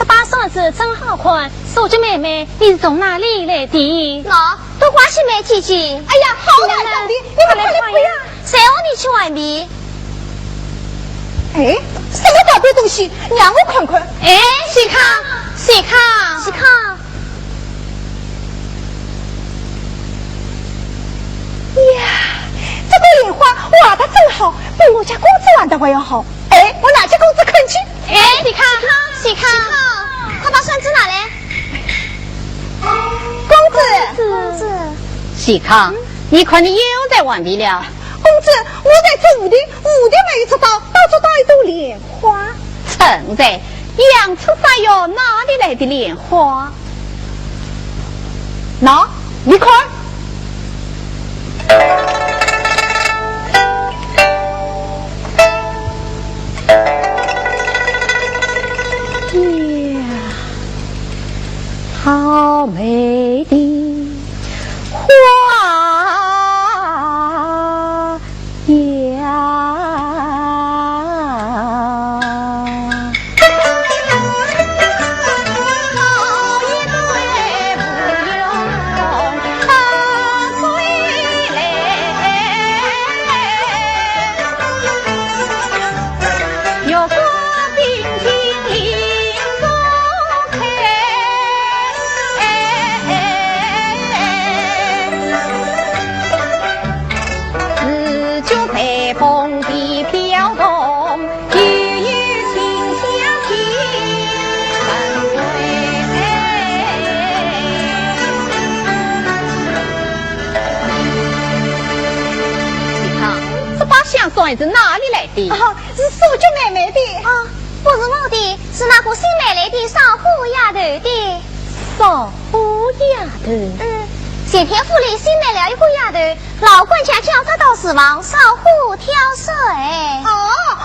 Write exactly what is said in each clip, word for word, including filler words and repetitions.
把扇子真好看，小菊妹妹，你是从哪里来的？喏，都怪雪梅姐姐。哎呀，好难看的，你们快来看呀！谁让你去玩的？哎，什么宝贝东西？让我看看。哎，雪糠，雪糠，雪糠。呀，这个莲花画得真好，比我家公子画的还要好。哎，我拿给公子看去。哎，雪糠，雪糠，快把扇子拿来。公子，公子。雪糠，你看你又在玩的了。公子，我在做蝴蝶，蝴蝶没有捉到，倒捉到一朵莲花。陈才，洋车山药哪里来的莲花？喏，你看。呀，好美的花呀！雪糠，这把香扇是哪里来的？啊，是小菊妹妹的。啊，不是我的，是那个新买来的烧火丫头的。烧火丫头？嗯，前天府里新来了一个丫头，老管家叫她到厨房烧火挑水。哦，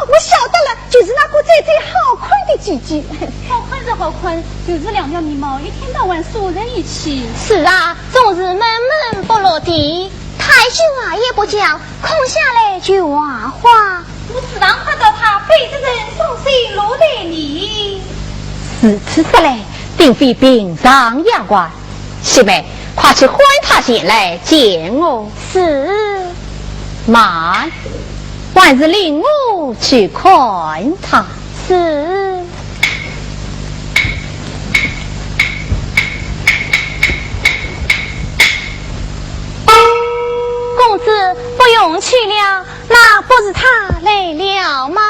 我晓得了，就是那个最最好看的姐姐。好看是好看，就是两条眉毛一天到晚锁在一起。是啊，总是闷闷不乐的。她一句话也不讲，空下来就画画。我时常看到她背着人伤心落泪呢。如此说来，定非平常丫鬟。雪梅，快去唤她前来见我。是。慢，还是领我去看她。是。公子，不用去了，那不是她来了吗？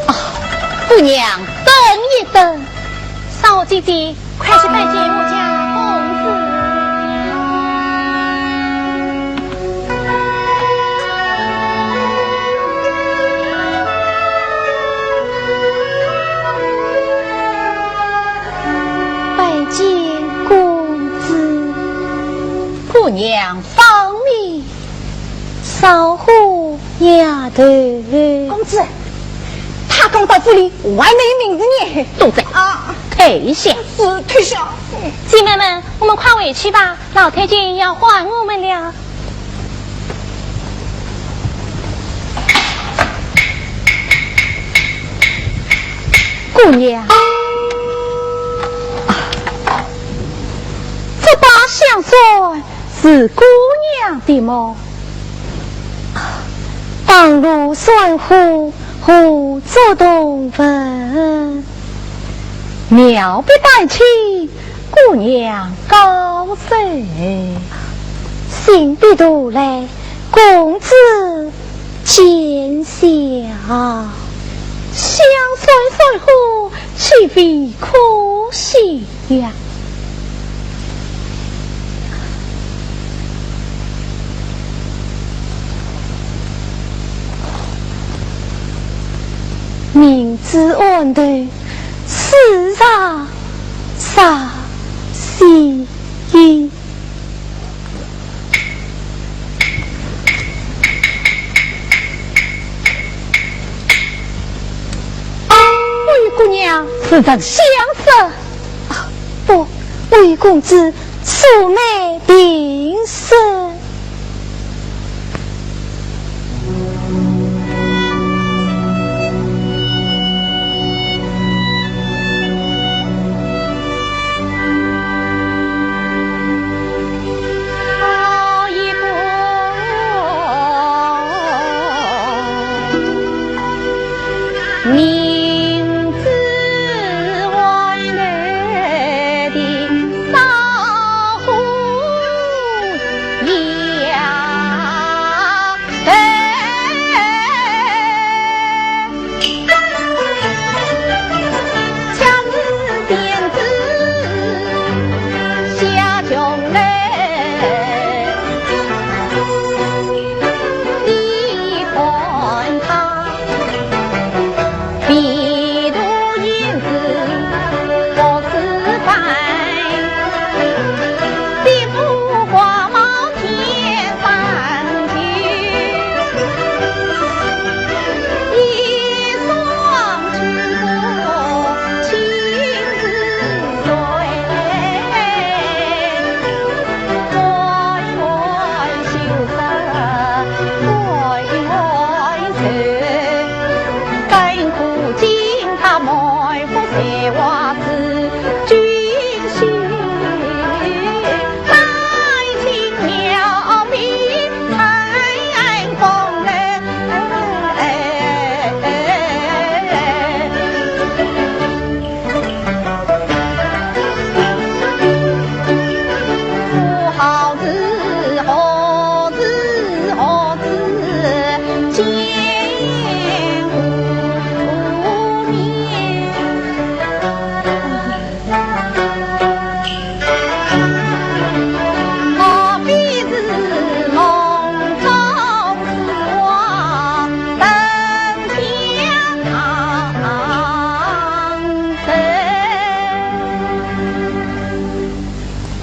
啊，姑娘，等一等。三五姐姐，快去拜见我家公子。 拜见公子。姑娘，放你。烧火丫头。公子，她刚到府里，还没名字呢。都在。啊。退下。是，退下。姐妹们，我们快回去吧，老太君要唤我们了。 姑娘，啊，这把香扇是姑娘的么？啊，当路算火，何足动闻。 苗必丹青，姑娘高寿？新的途来，公子见笑。香扇算火，岂非可喜呀？明知暗头，此上上西。哎，姑娘，是曾相识？啊，不，微公子，素昧平生。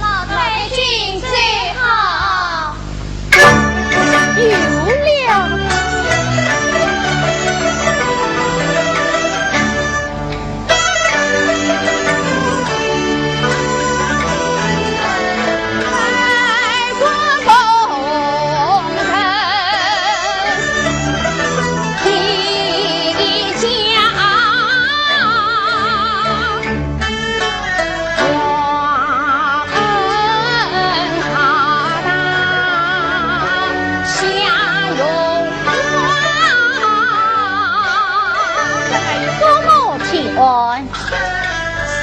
老太君走好。 有了。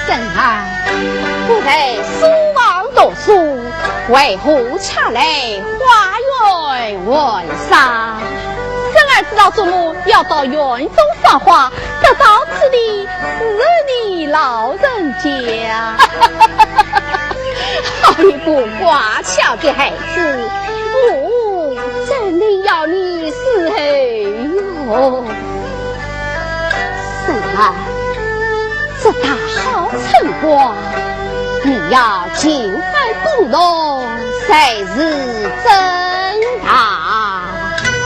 沈儿，不在书房读书，为何恰来花园玩耍？沈儿知道祖母要到园中赏花，得到此地 侍候你老人家。好一个乖巧的孩子，我真的要你伺候哟。沈儿，这大好春光，你要勤奋工农，才是真大事。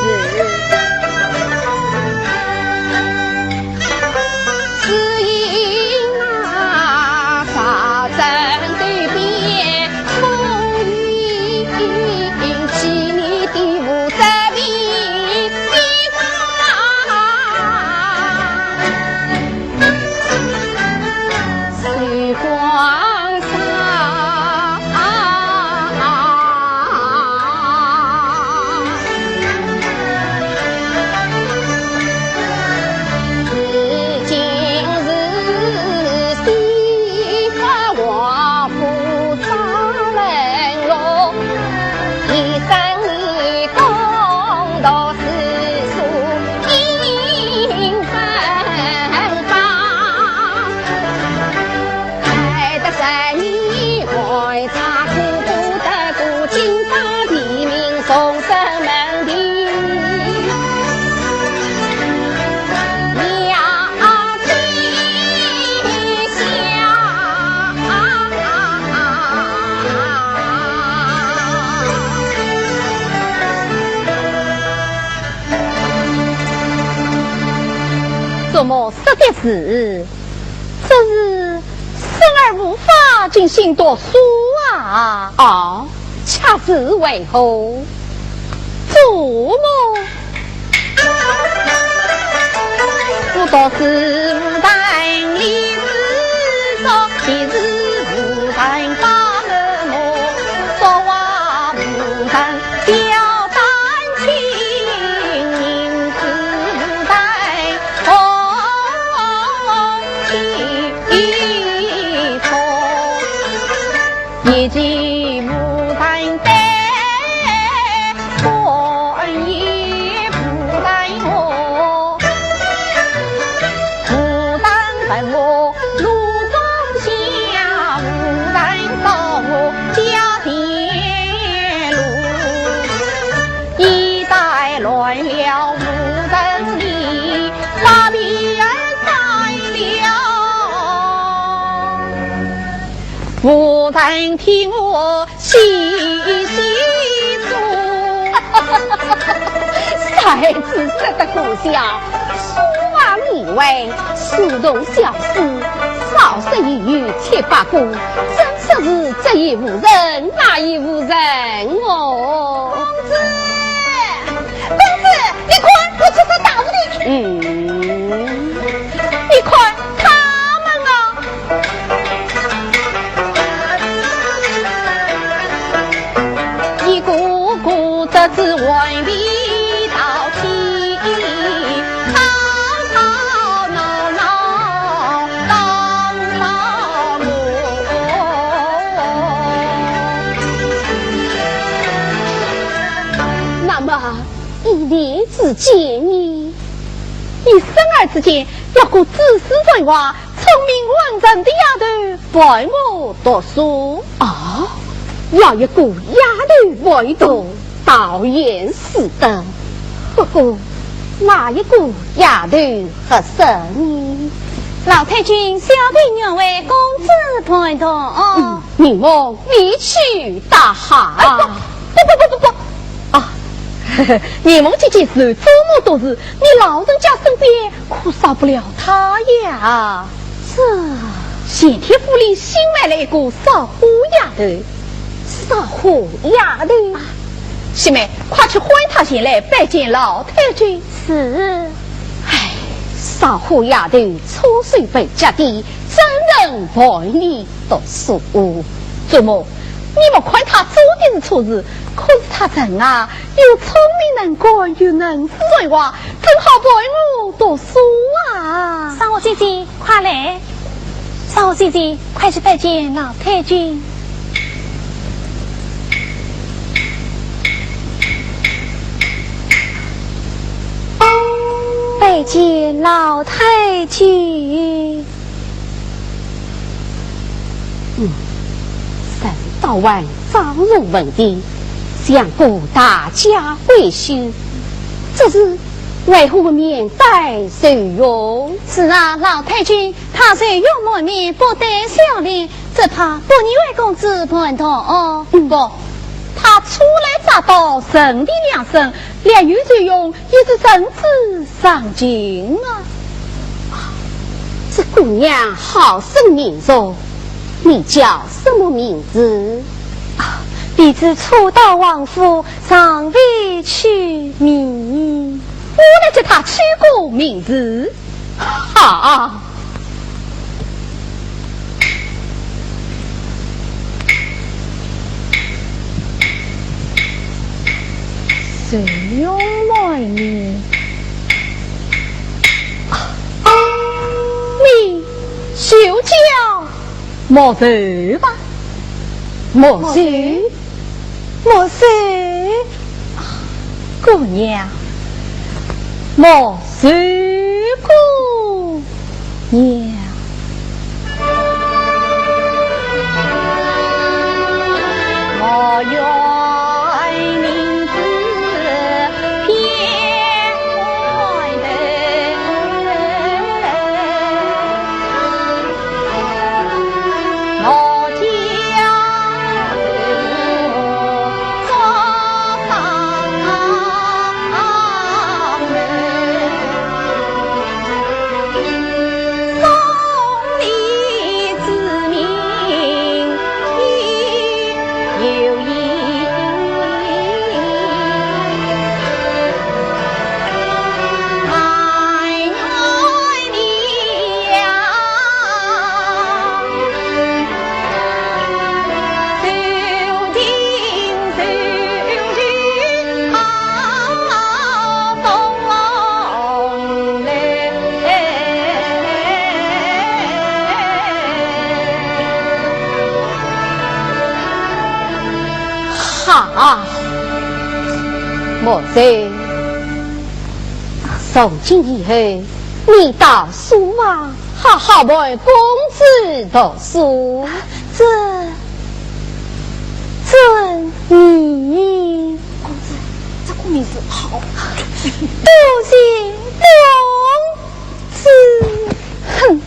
的事，只是孙儿无法静心读书啊。哦，却是为何？祖母。 才子说得可笑，书画名为书童小诗，少说也有七八个，真说是这也无人，那也无人哦。公子，公子，你看，我出了大事体。嗯，你看， 他们啊，一个个得知外面道情，吵吵闹闹当了我。那么，依你之见呢？依孙儿之见，要个知书才华、聪明文人的丫头 陪我读书。啊，要一个丫头陪读，倒也是的。不过，哪一个丫头合适呢？老太君，小婢愿为公子陪读。嗯，你们一起打哈。哎，不，不，不，不，不，不。啊，你们这件事，祖母多事，你老人家身边可少不了她呀。 这，咸田府里新来了一个扫货丫头。扫货丫头？啊，细妹，快去唤她前来拜见老太君。是。唉，扫货丫头出身卑贱的，怎能陪你读书？祖母，你们看她做的是错事，可是她人啊，又聪明能干，又能说会话， 正好陪我读书啊。扫货姐姐，快来！扫货姐姐，快去拜见老太君。拜见老太君。 嗯，人到外张龙问弟，相公大驾回休，这是为何面带愁容？是啊，老太君，她愁容满面，不带笑脸，只怕不宜为公子陪读哦。嗯，不，她初来乍到，人地两生，略有愁容， 也是人之常情啊。这姑娘好生面熟，你叫什么名字？啊，婢自初到王府，尚未取名。我来给她取个名字。好， 愁容满面。你就叫莫愁吧。莫愁？莫愁？姑娘，莫愁姑娘。啊，莫愁，从今以后，你到书房好好陪公子读书。这，这你……公子，这个名字好。多谢公子。哼。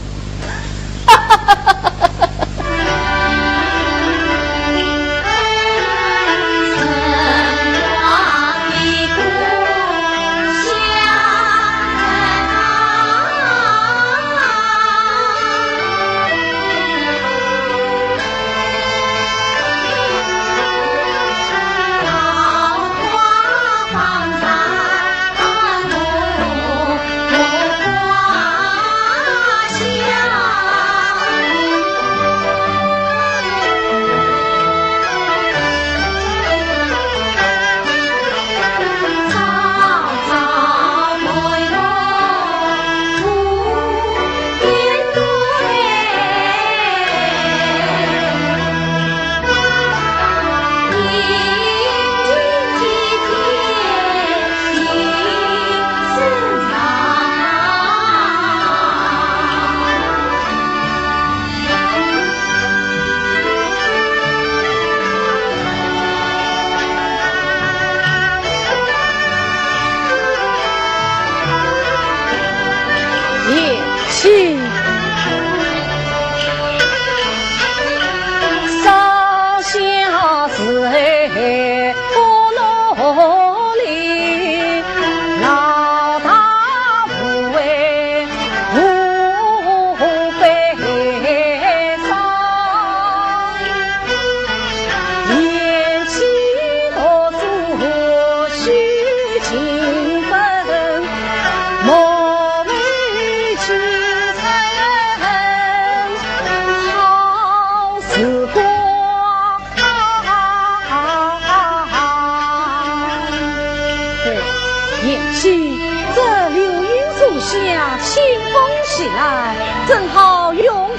贤妻，这柳荫树下，清风徐来，正好用功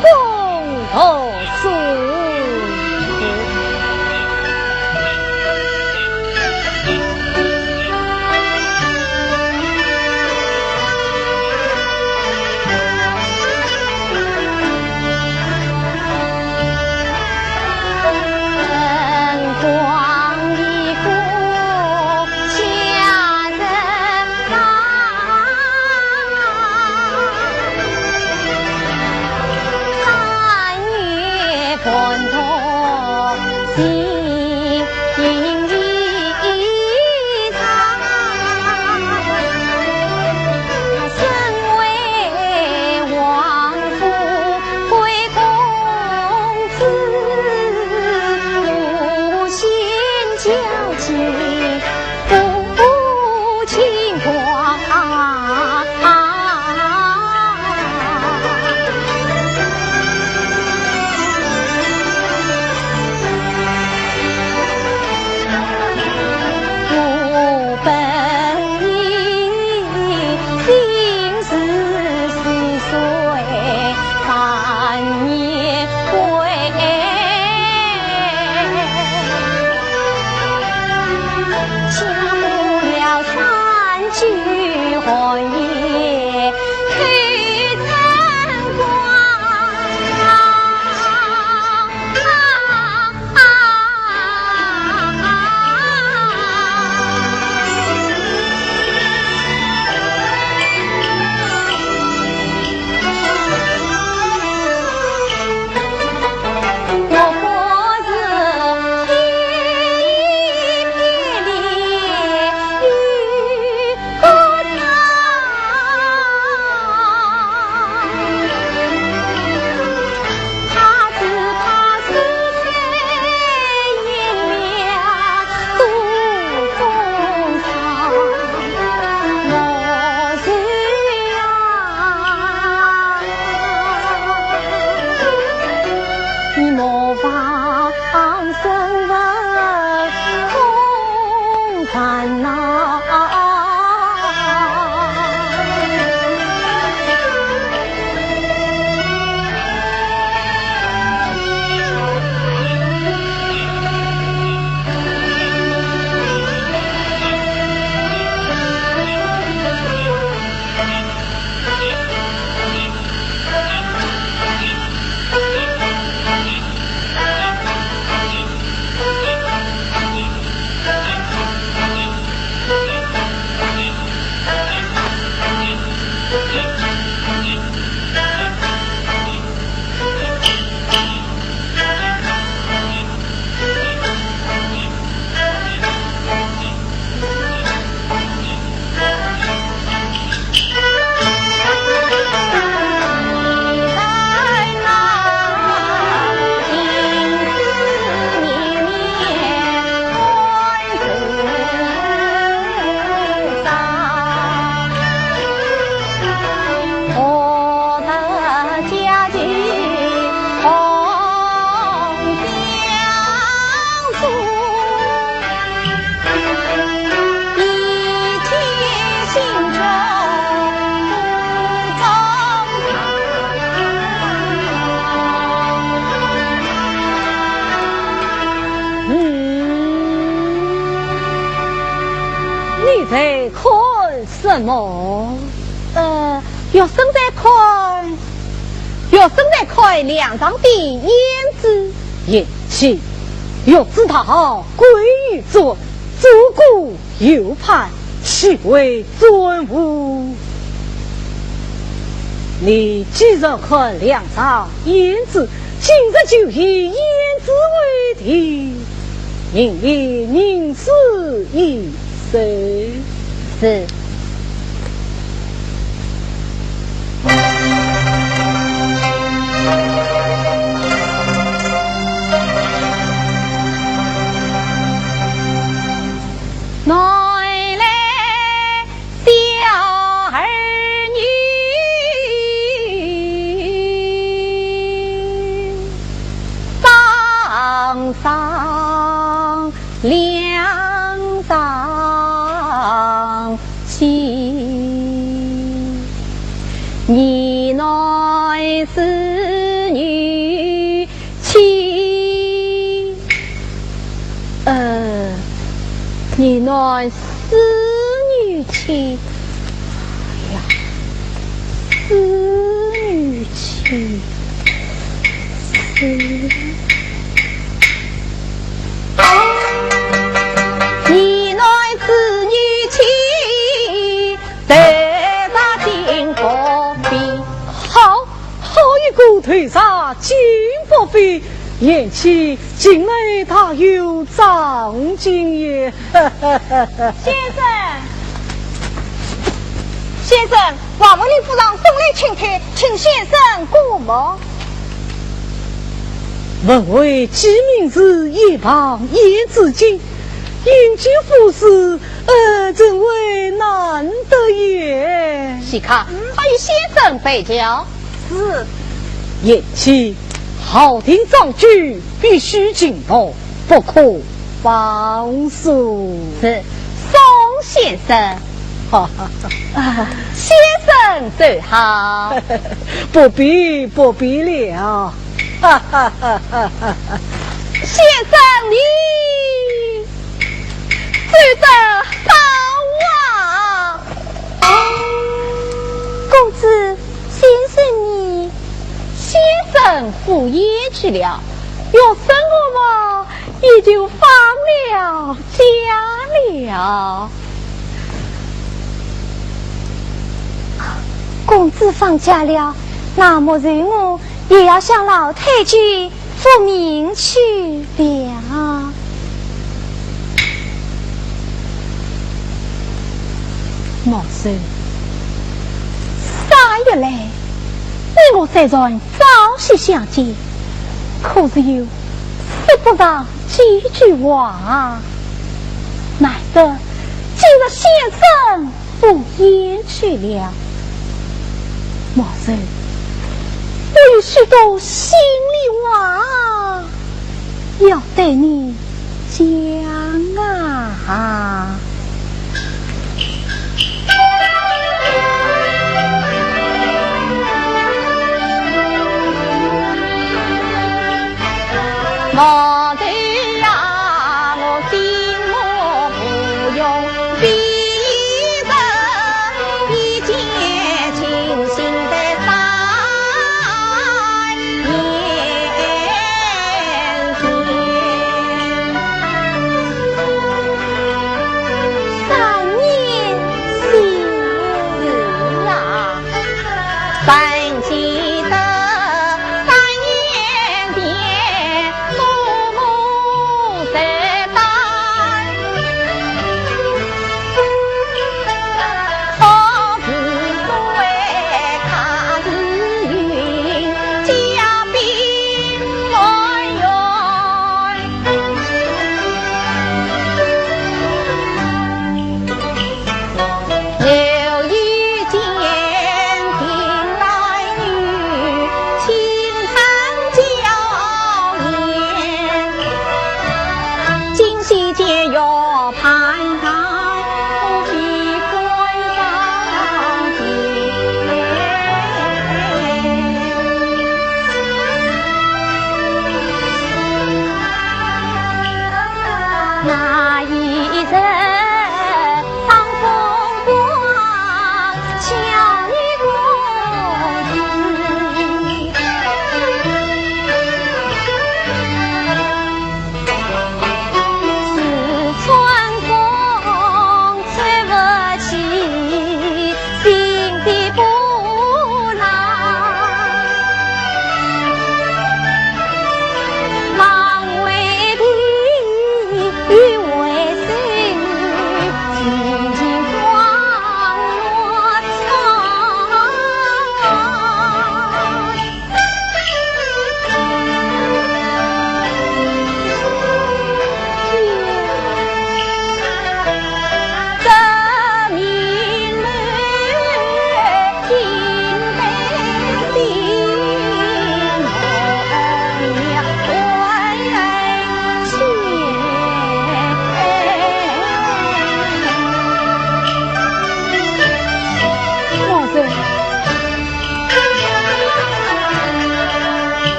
读书。在看什么？呃，学生在看，学生在看梁上的胭脂。贤妻，玉指大好，贵于尊，做官又盼，岂为尊乎？你既然看梁上胭脂，今日就以胭脂为题， 命你吟诗一首。是。南来 小儿女，上上梁上去，你乃是女 妻，呃，你乃是女妻。哎呀，是女妻，是。你乃是女妻，头戴金不比。好， 好一个头戴金不比，贤妻近来大有长进也。先生，先生，王文林府上送来请帖，请先生过目。文文既明是一旁胭脂姐，应接夫婿，呃，怎为难得也？喜客，快与先生备轿。 是。贤妻，好听章句必须尽读，不可放松。是，送先生。哈哈哈。啊，先生走好。不必，不必了。哈哈哈哈哈。先生你 走得好啊！公子，先生呢？先生赴宴去了，学生我嘛，也就放了假了。公子放假了，那么随我也要向老太君 复命去了。毛叔，三月来，你我虽然朝夕相见，可是又说不上几句话。难得今日先生 赴宴去了。毛叔，我有许多心里话要对你讲啊。三年前。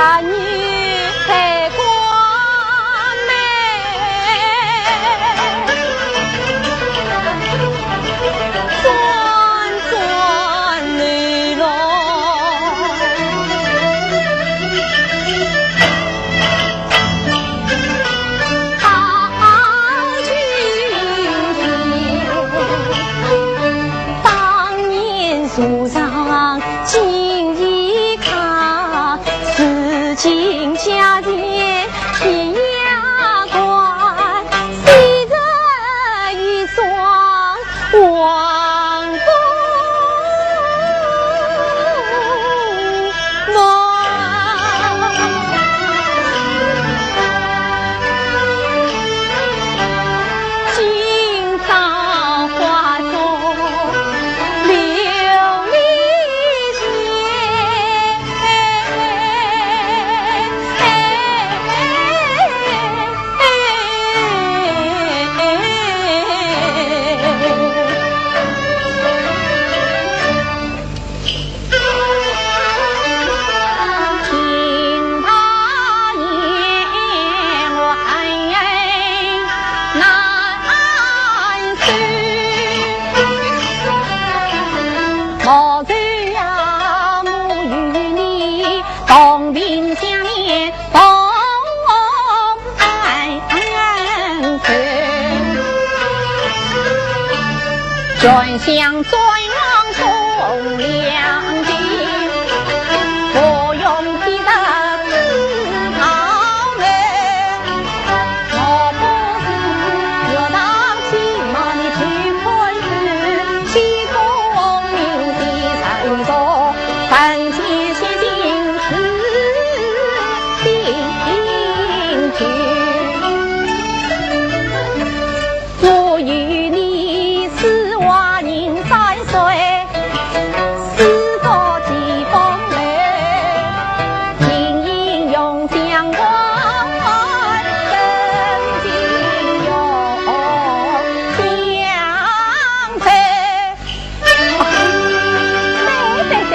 啊，你在关门，转转流浪。 当年树上金银铐，如今价钱一样高，昔日一双黄金 哎，等等，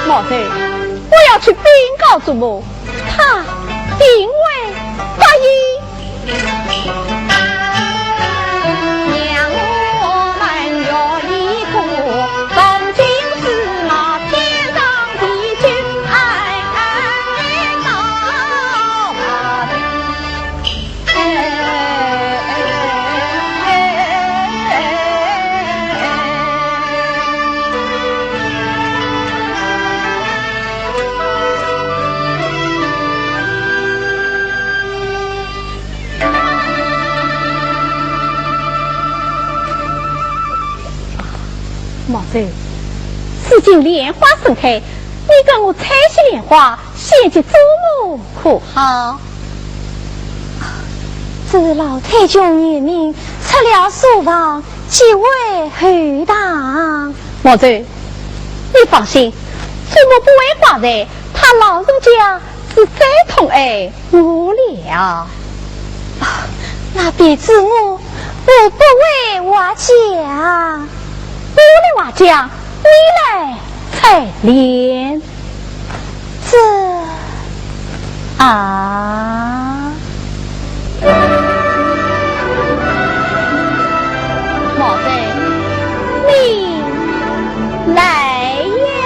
毛贼，我要去禀告祖母，她并未答应。毛贼，如今莲花盛开，你跟我采些莲花，献给祖母可好？这是老太君年命，出了书房，即为后堂。毛贼，你放心，祖母不会挂碍，她老人家是最疼爱我了。啊，那便是我，我不会话讲。不会话讲，你来采莲。 这……啊。毛贼，你来呀！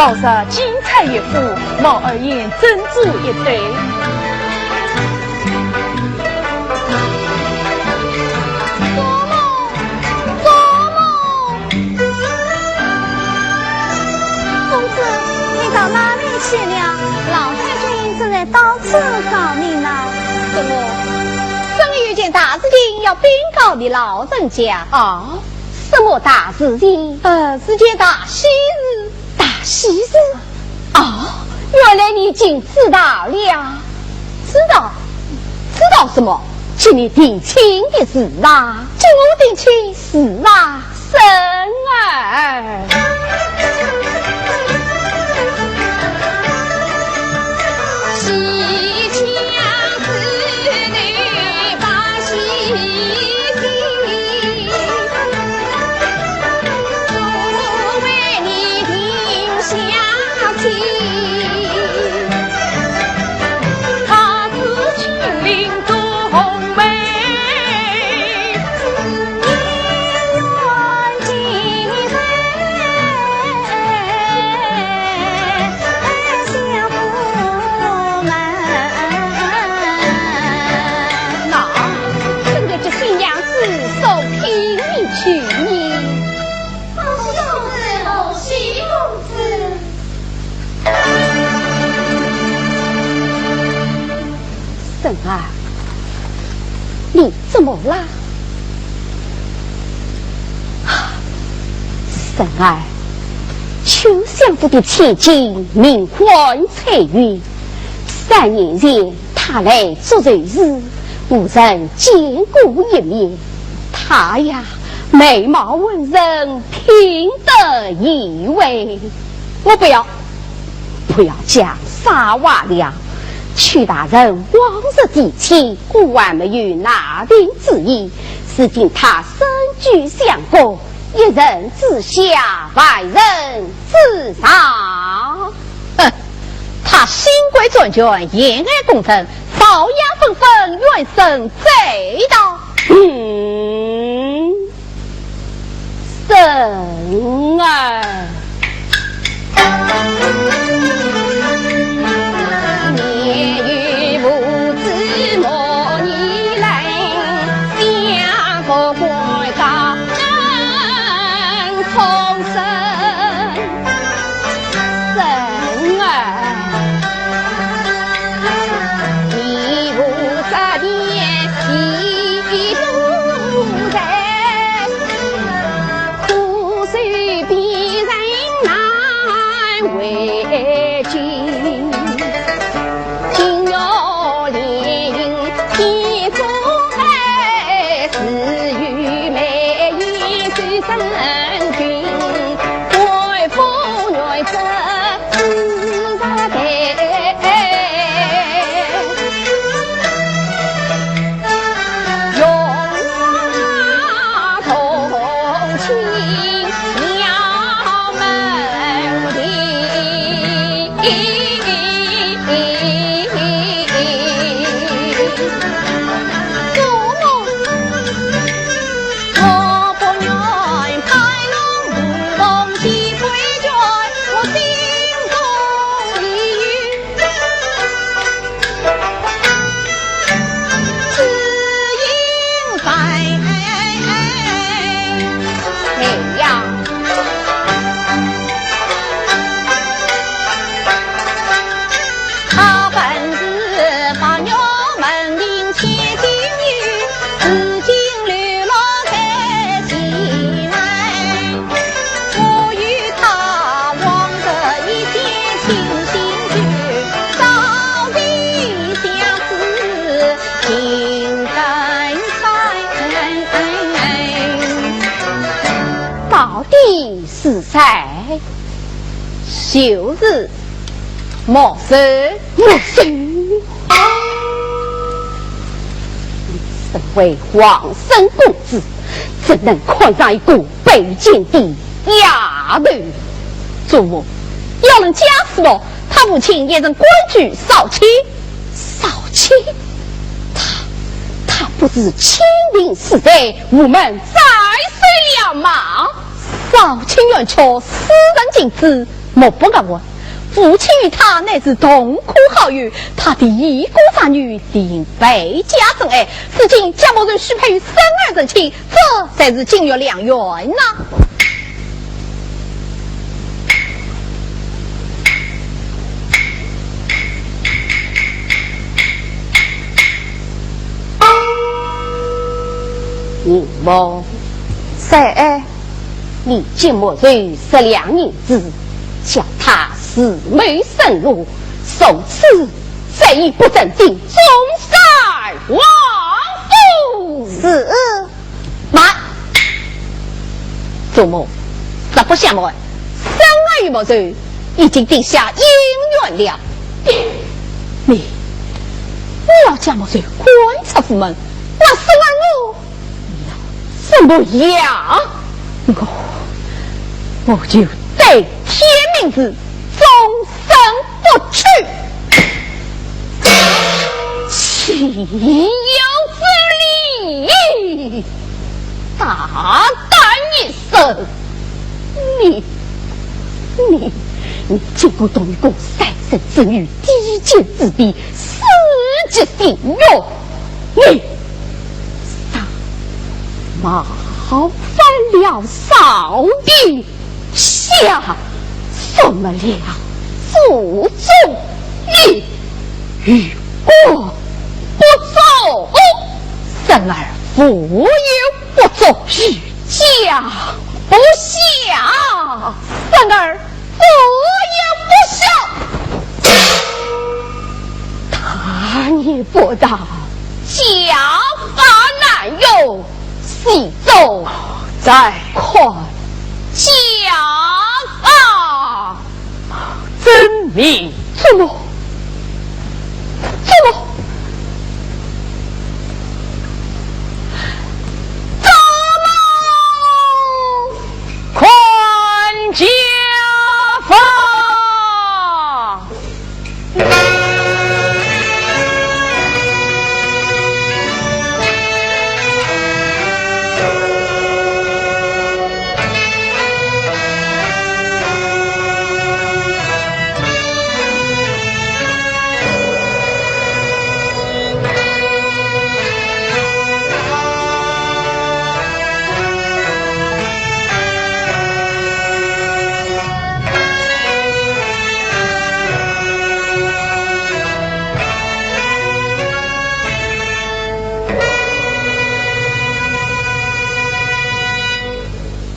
宝石金钗玉副，帽儿眼珍珠一对。做梦，做梦！公子，你到哪里去了？老太君正在到处找你呢。怎么，真有件大事情要禀告你老人家？啊，什么大事情？呃，是件大喜事。大喜事？哦，原来你已经知道了。知道？知道什么？请你定亲的事啊。请我定亲？是啊。孙儿。 那，怎个这新娘子送给你去呢？恭喜公子，恭喜公子！孙儿，你怎么啦？啊，孙儿，秋香府的千金名唤翠云，三年前 她来祝寿时，我曾见过一面。她呀，美貌温润，品德贤惠。我不要，不要讲啥话了。邱大人往日提亲，我还没有拿定主意，如今她身居相国，一人之下，万人之上。 哼，她新贵专权，严爱公正，朝野纷纷，怨声载道。嗯，孙儿。孙儿，你不在，你不在，苦守别人难为继。 到底是谁？就是莫愁。莫愁？身为皇孙公子，怎能看上一个卑贱的丫头？祖母，要论家世么，她父亲也曾官居少卿。少卿？她，她不是清廷时代午门宰相了吗？少卿冤屈，世人尽知，莫不啊，我父亲与他乃是同科好友，他的一个长女定倍加钟爱，如今将莫愁许配与生儿成亲，这才是金玉良缘呐。你莫，是。你给莫愁十两银子，叫他自谋生路，从此再也不准进中山王府。是。慢，祖母，实不相瞒，生儿与莫愁已经定下姻缘了。你，你要将莫愁赶出府门，那生儿我 怎么样？我，我就对天盟誓，终身不娶。岂有此理！大胆一声！你，你，你竟敢动一个三生之女，低贱之辈，四级戏弄！ 你，冒犯了少帝，下犯了祖宗，你与我不忠，生儿无有不忠，与家不孝，生儿 我也不孝。大逆不道，家法难容，西周再看家法。遵命。怎么？ 怎么？怎么？看家法！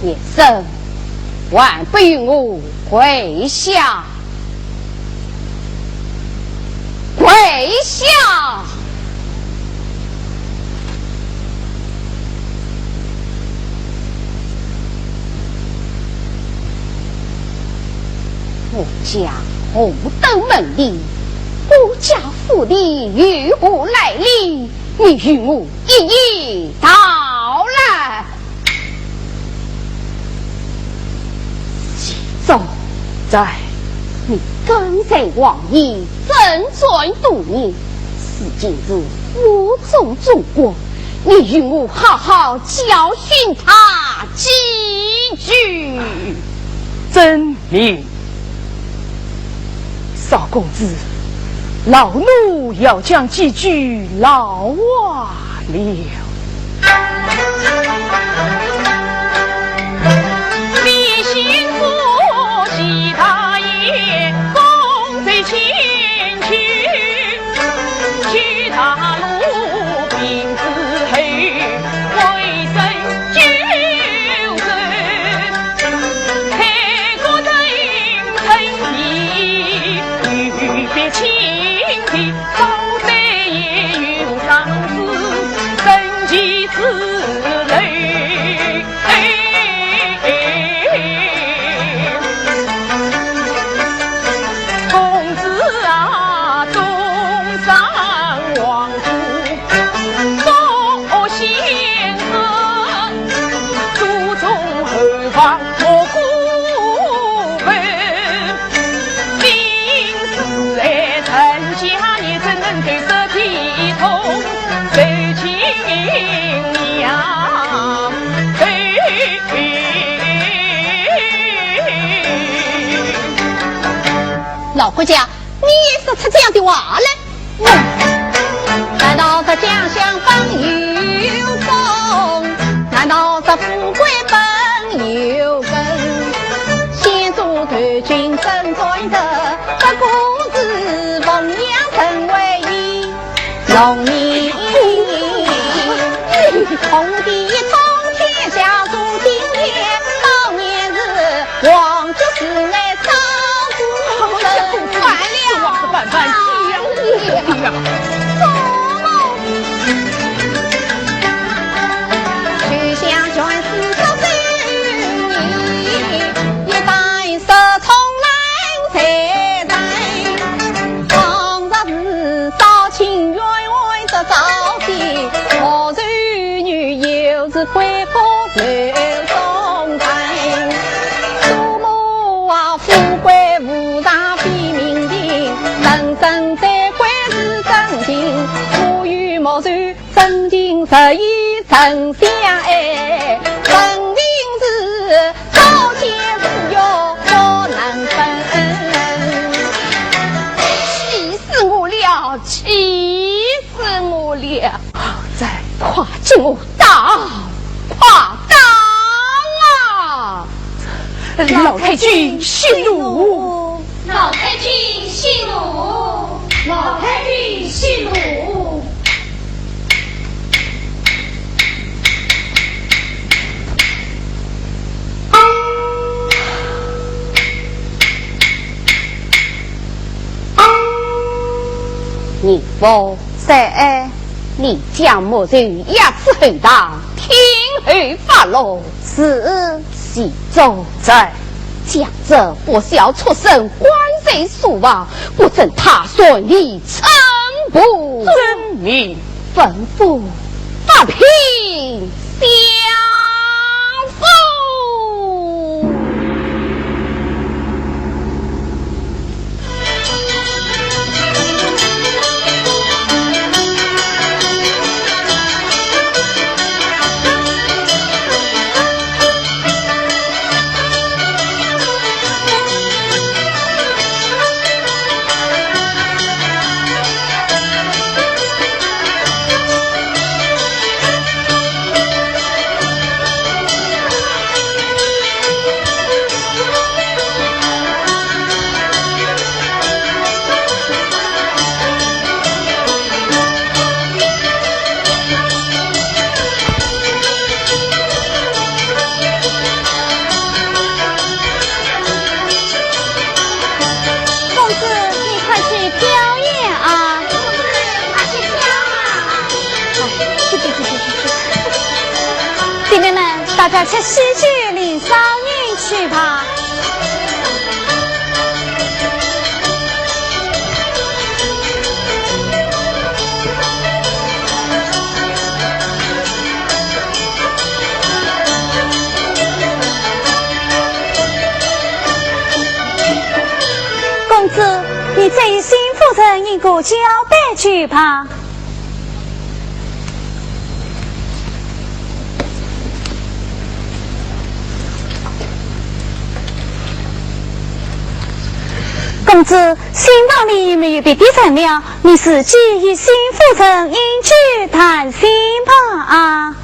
叶生，还不与我跪下！跪下！我家何等门第，我家府里有何来历？你与我一一道来。 谢宗在。你跟随王爷征战多年，如今是武宗中官，你与我好好教训他几句。遵命。 少公子，老奴要讲几句老话了。老管家，你也说出这样的话来？难道这家乡本有种？难道这富贵本有根？先祖头君曾传德，不过是奉养成为一 农民。红地通天下如今天，当年是皇族世代少子人。完了，王子板板讲理呀。做梦。就像全是小生意，一代说从来在在，往日是 朝清冤案这朝的，何时女又是归国刘宗台？祖母啊，富贵无上比民情，人生最贵是真情，无欲莫求真情，实以真相爱，真情是朝见日月不能分。气死我了，气 死我了！再快给我打，快打啊！老太君息怒，老太君息怒，老太君息怒。 你不在，你将莫愁，押至后堂，听候发落。是。徐州在。将这不孝畜生关在书房，不准他擅离城步。遵命。吩咐发兵相送。 公子，你快去表演啊！哎，去去去去去去。姐妹们，大家吃喜酒领赏银去吧。 公子，你再与新夫人饮过交杯酒吧。 公子，新房里没有别的人了，你自己与新夫人饮酒谈心吧啊。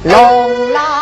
龙老。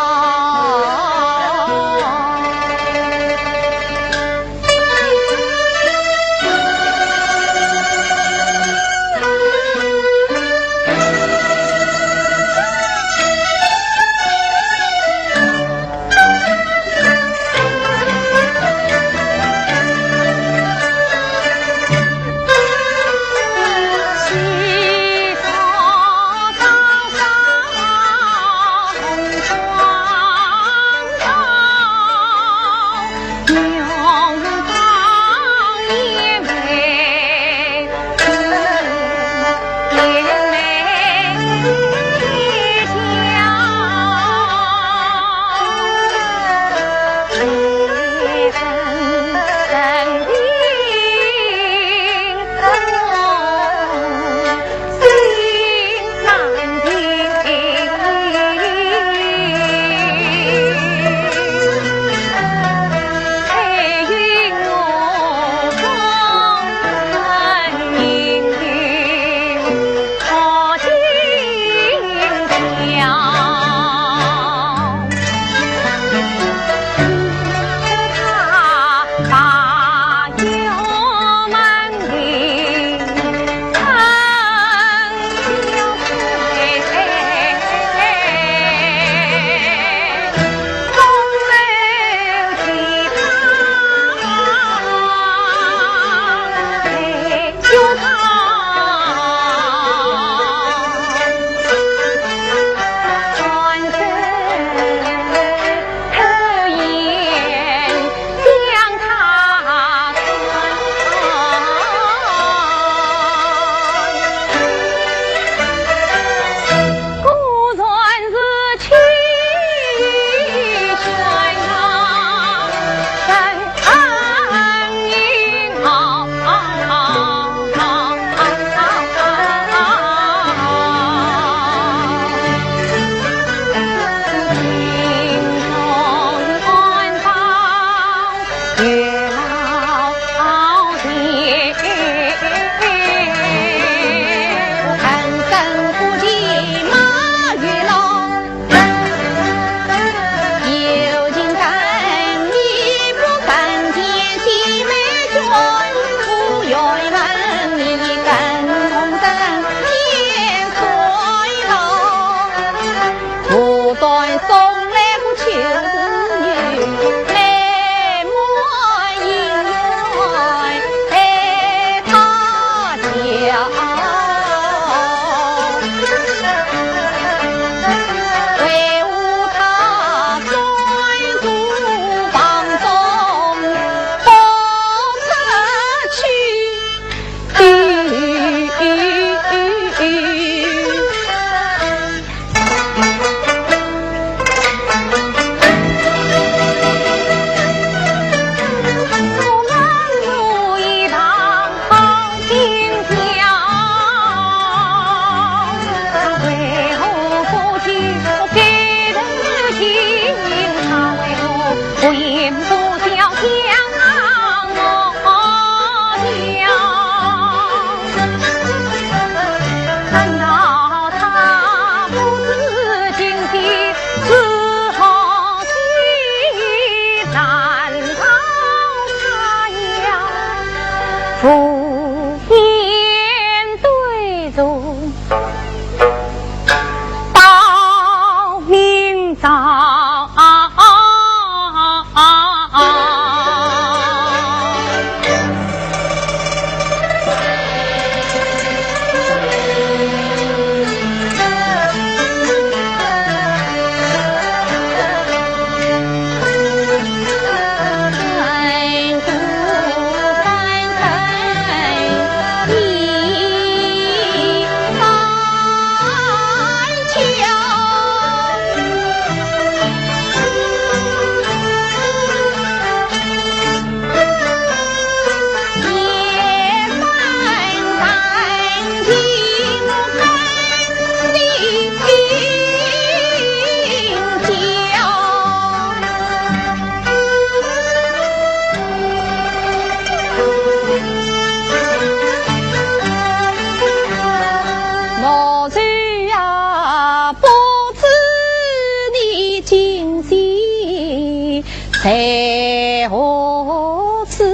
哎，何止？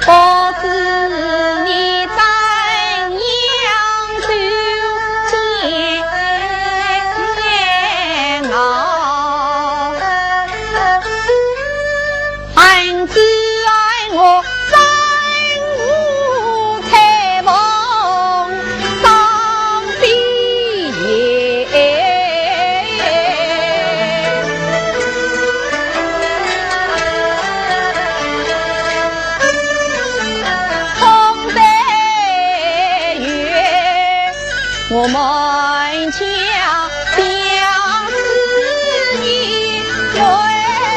不知你怎样就见啊？俺只爱我 我们家表示你为好。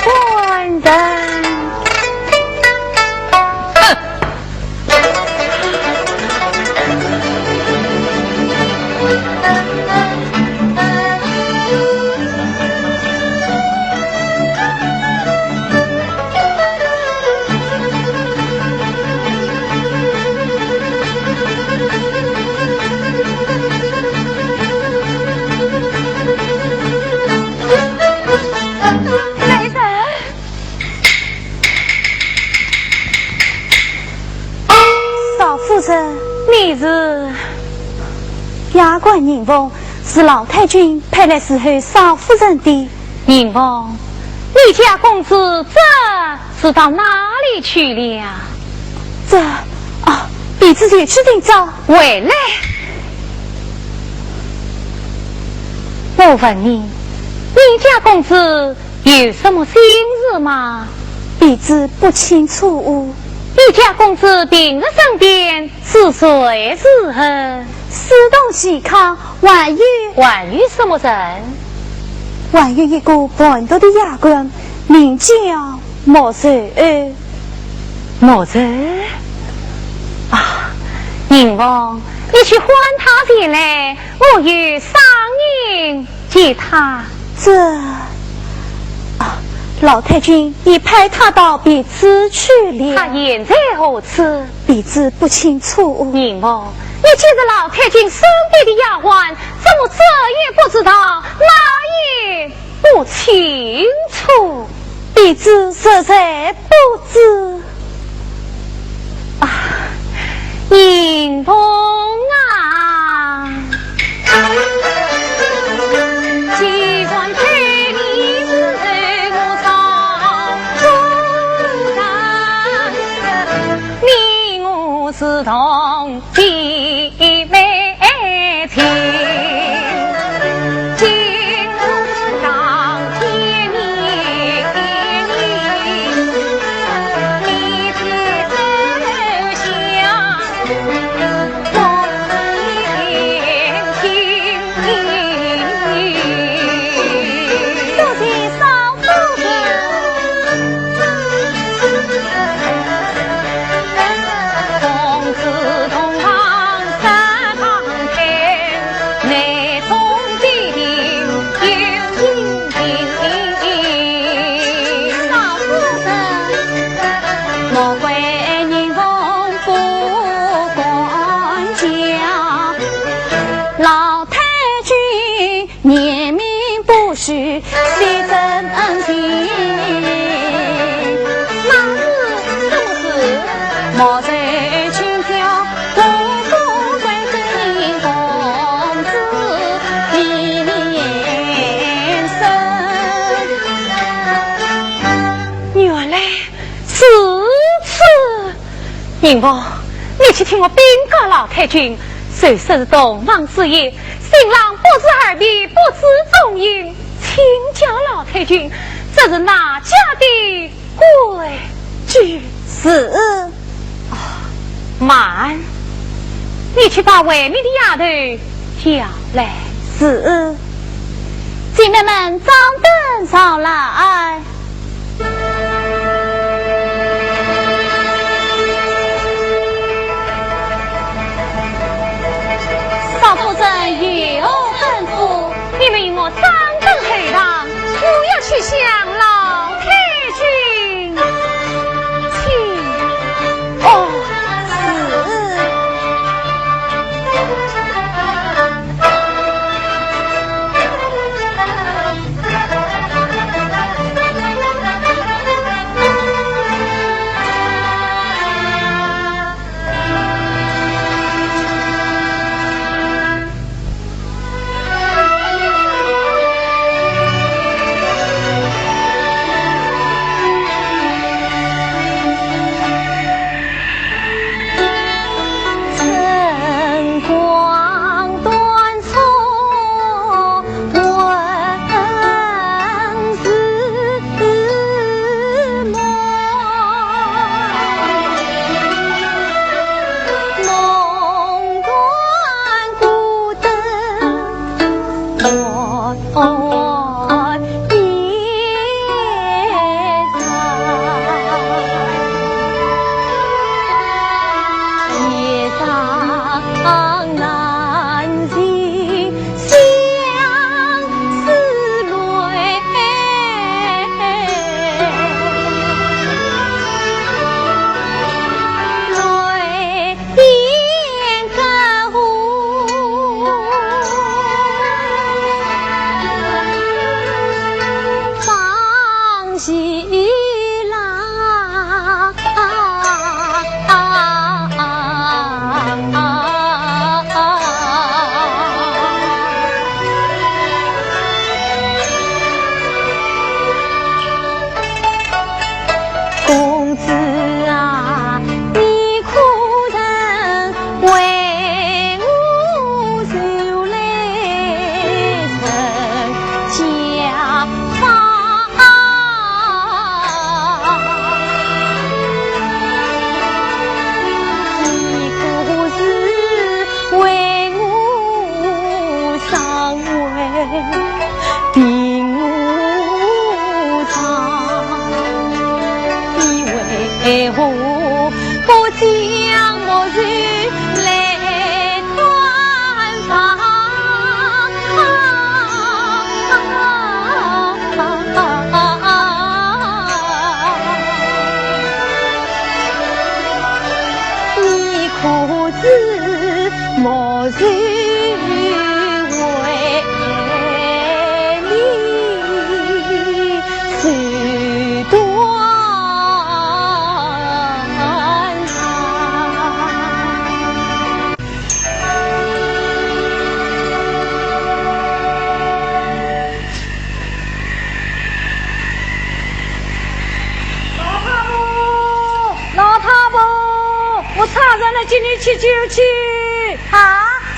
官人。哼！ 大人。 少夫人。你是？丫鬟宁凤，是老太君派来侍候少夫人的。宁凤，你家公子这是到哪里去了？这，啊，婢子前去寻找。回来。我问你，你家公子 有什么心事吗？婢子不清楚。你家公子平日身边是谁是人？书童、喜康，还有，还有什么人？还有一个盘独的丫鬟，名叫莫愁。莫愁？啊，宁凤，你去唤她前来，我有商人 给他。这，啊，老太君已派他到别处去了。他现在何处？婢子不清楚。宁凤，你既是老太君身边的丫鬟，怎么这也不知道，那也不清楚？婢子实在不知。迎风啊，既然陪你是我少夫人，你我是同 老太君 那是什么事？ 原来如此。 宁王，你且听我禀告老太君，谁说是洞房之夜，新郎不知二面，不知中音，请教老太君，这是哪家的规矩？是。哦，慢，你去把外面的丫头叫来。是。姐妹们，掌灯上来。 少夫人有何吩咐？你们与我掌灯后堂，我要去向老太君请。哦，是。吃酒去。啊，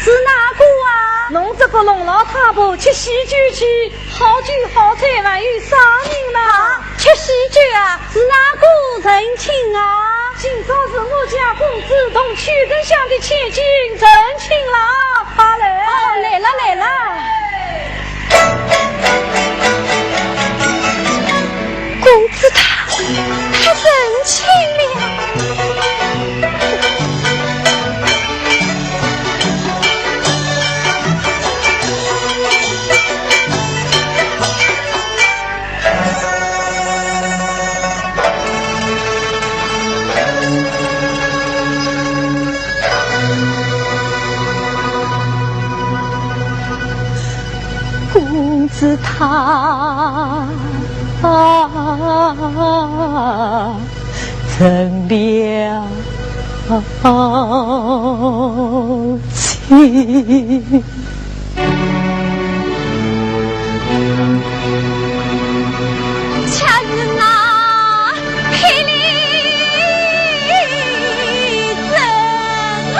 是哪个啊？侬这个龙老太婆吃喜酒去，好酒好菜还有啥人呢？啊，吃喜酒啊，是哪个成亲啊？今朝是我家公子同秋萍乡的千金成亲了，快来。哦，来了，来了。 公子他，他成亲了。公子他成了亲。 恰是那霹雳针啊，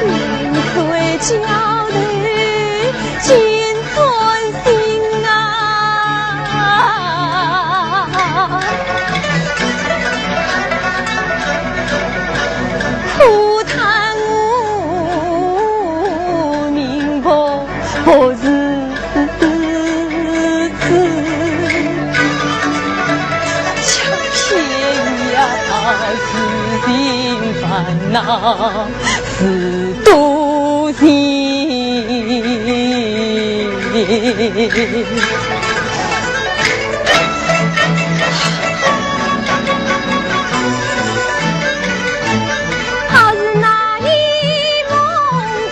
命碎焦头金 钻心啊，可叹我命薄薄如此，想天涯事情烦恼 事多情。好似那一梦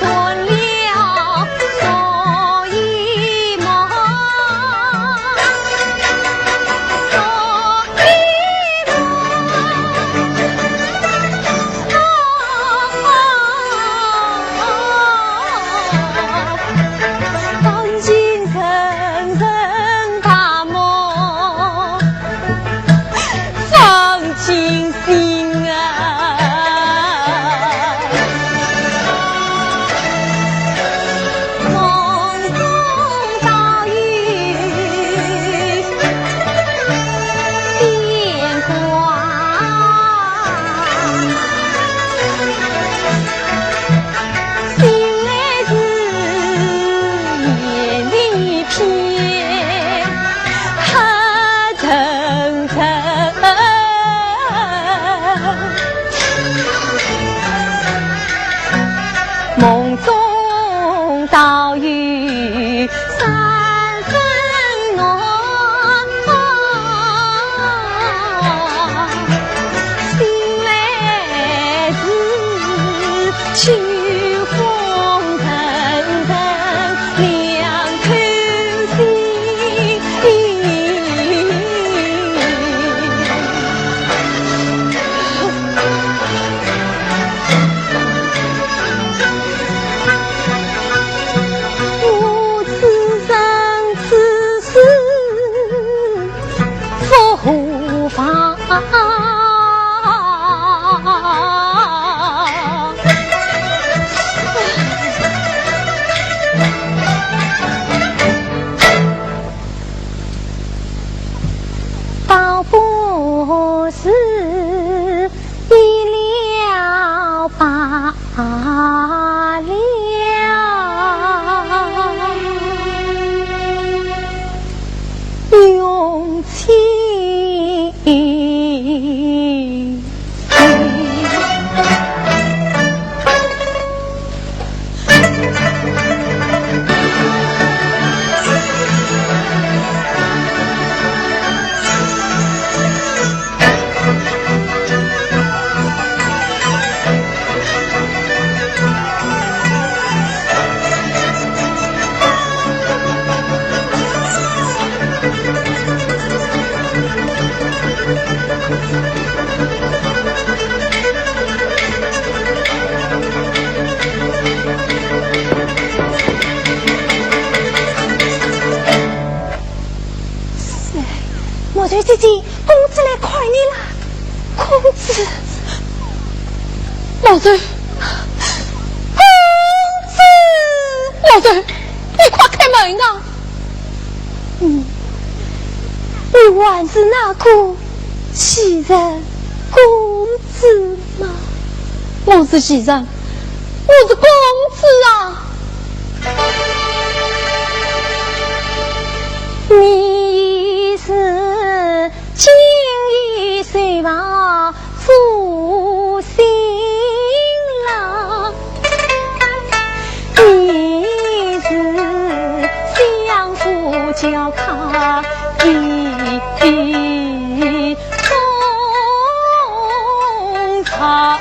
断了昨一梦。 心啊，梦中倒有电光。 醒来时眼里一片黑沉沉，梦中倒有三分暖。 醒来时秋风阵阵两口心。 倒不如一了百了。是，木兰姐姐，公子来看你啦。看这，公子！老头，你快开门啊！嗯，你还是那个袭人公子吗？我是袭人，我是公子啊！你是今夜谁望 负心郎，你是相府教客一通常。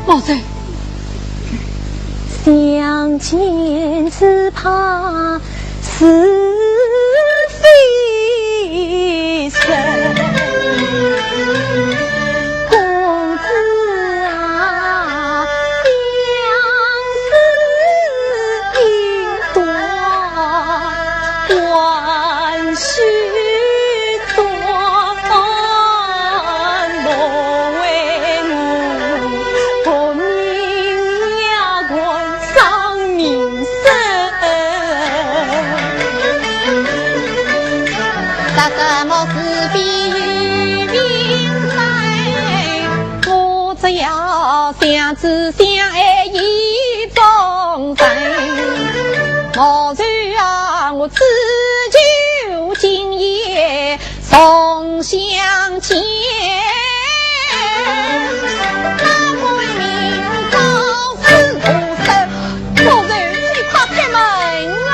老贼，相见只怕是非生。公子啊，相思已断，还须 老贼，你快开门啊！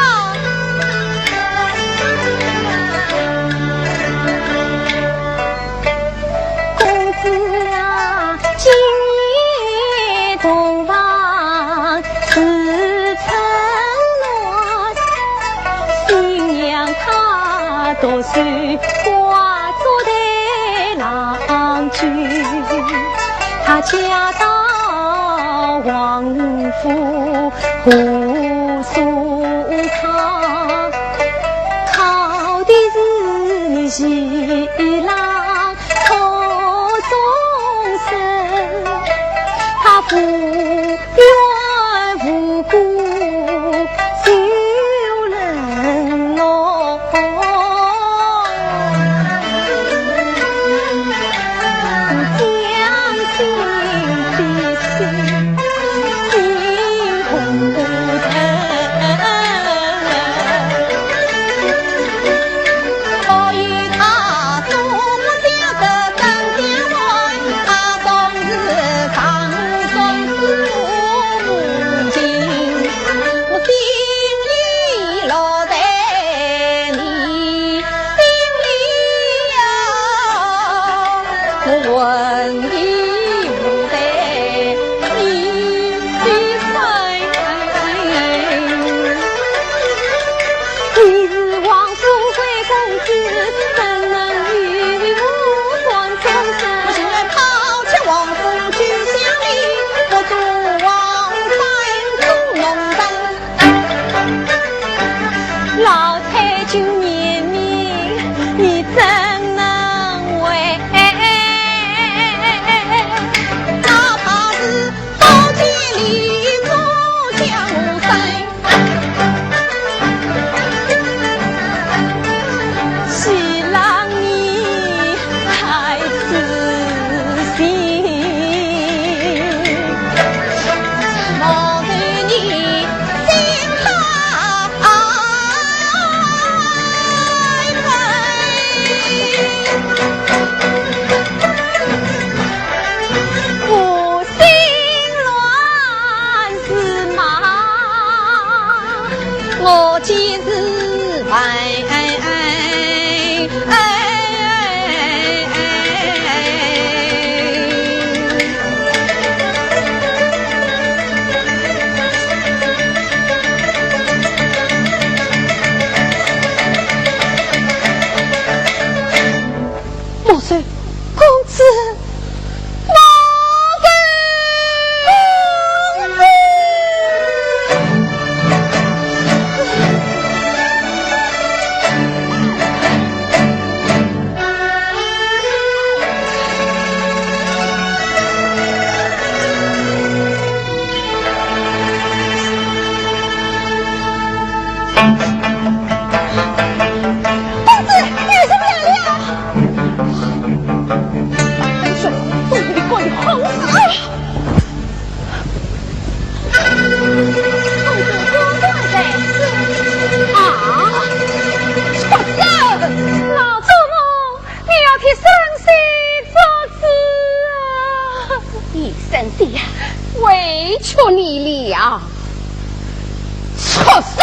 一生死不知啊。一生死呀，委屈你了。畜生！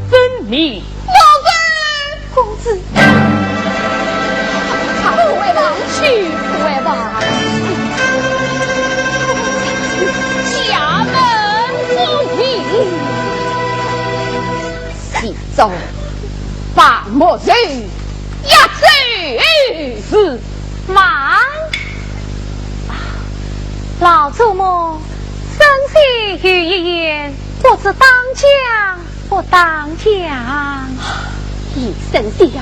分明。公子，不为王去，不为王去。家门不幸。徐州，把莫愁押走。是。慢。老祖母，生死有一言，不知当讲 不当讲。贤婿呀，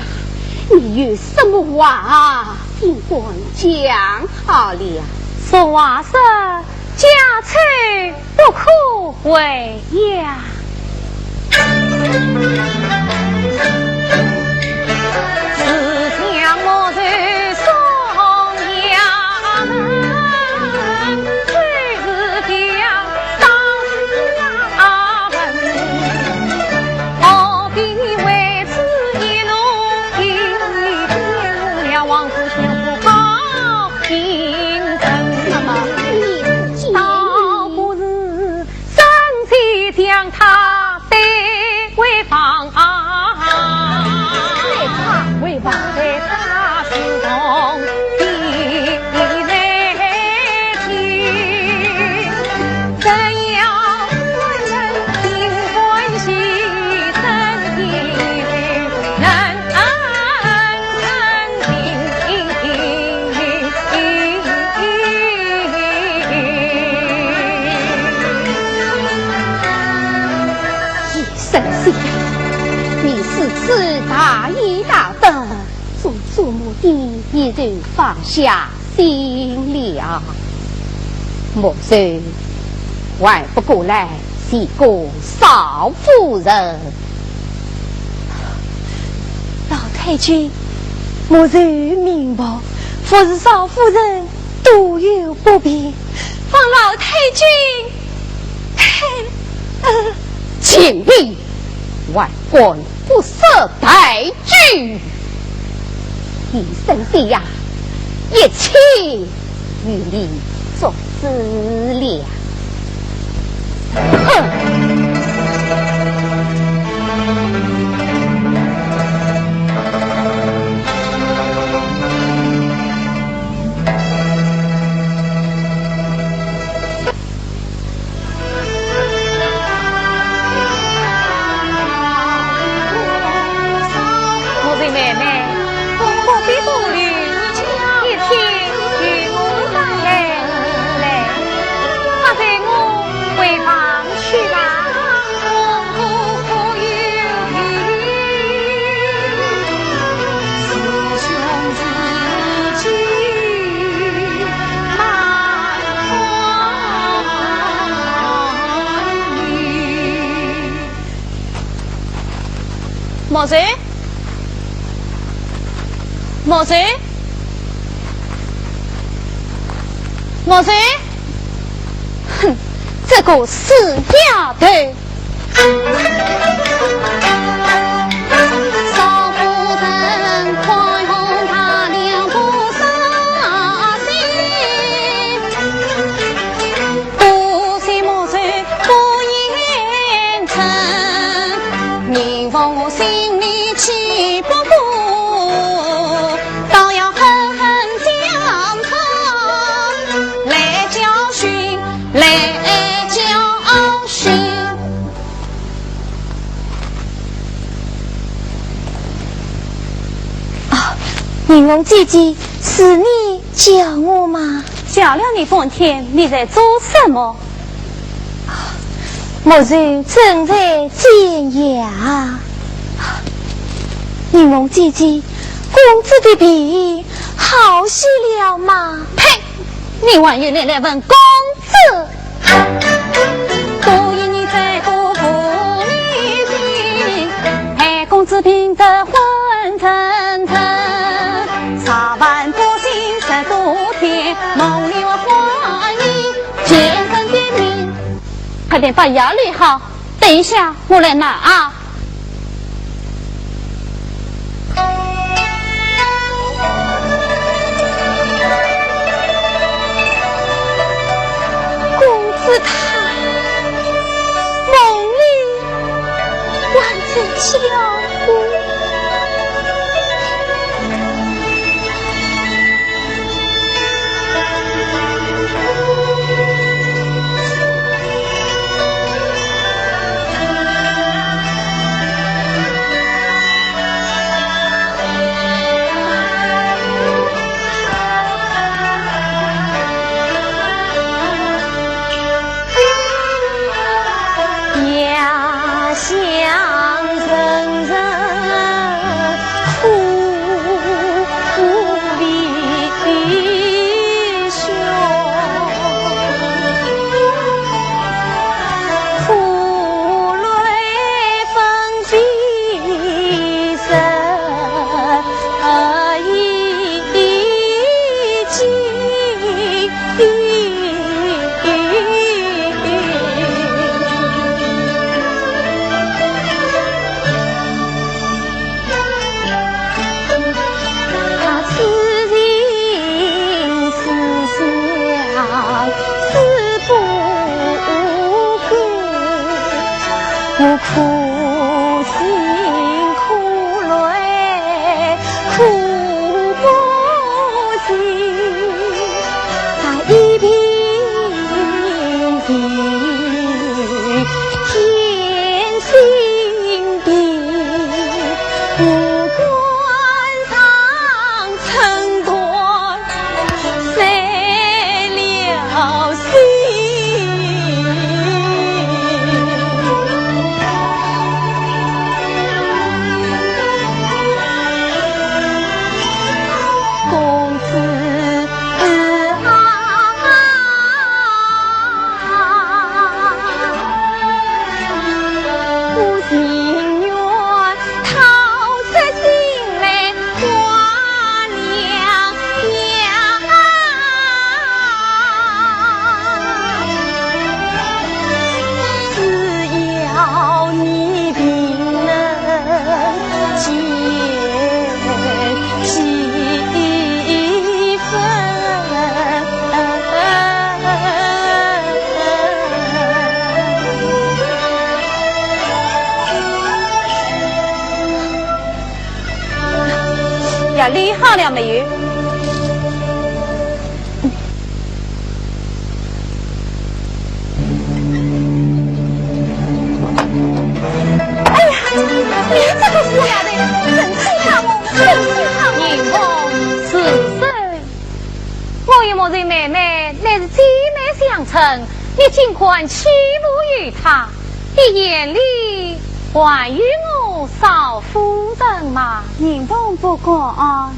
你有什么话，尽管讲好了。俗话说，家丑不可外扬。 贤婿呀，你如此大义大德，做祖母的也就放下心了。莫愁，还不过来见过少夫人。老太君，莫愁明白，服侍少夫人多有不便，望老太君 请你，万官不赦待罪。贤婿呀，一切与你作主了。哼！ 我的妹妹，不必多虑，一切由我担来。来，快随我回房去吧。 莫愁，莫愁，莫愁，哼，这个死丫头！玲珑姐姐，是你叫我吗？叫了你半天，你在做什么？ 墨人正在剪牙。玲珑姐姐，公子的皮好些了吗？呸！你还有脸来问公子？ 快点把牙理好，等一下我来拿啊。 公子他梦里还在叫我。 牙理好了没有？哎呀，你这个死丫头，真气煞我，真气煞我！你我是谁？我与墨人妹妹乃是姐妹相称，你竟敢欺侮于她？ 你眼里还有我少夫人吗？玲珑不敢。哦，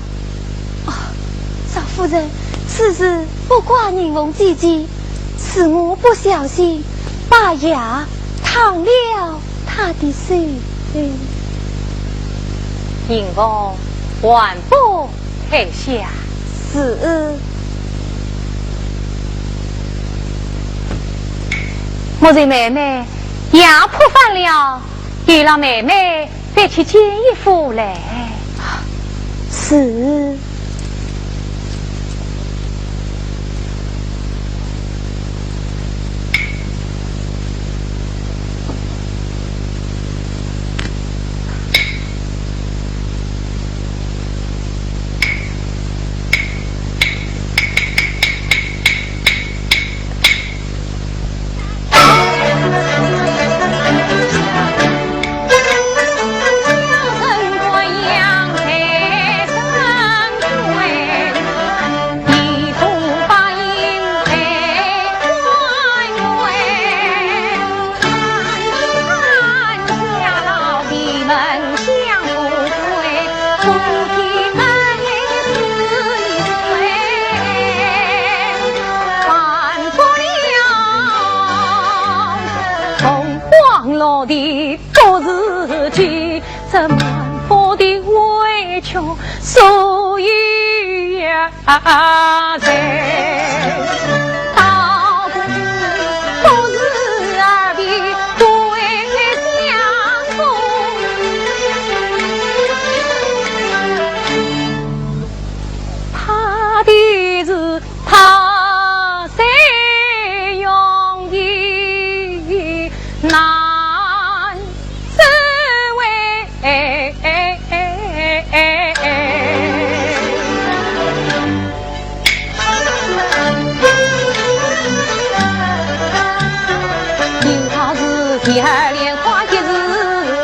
少夫人，此事不怪玲珑姐姐，是我不小心把牙烫了她的手。玲珑，还不 退下。是。墨人妹妹，牙破饭了，有劳妹妹再去煎一副来。是。啊，谁道不是二位对相公，怕的是他谁容易难 是为人道是第二莲花一时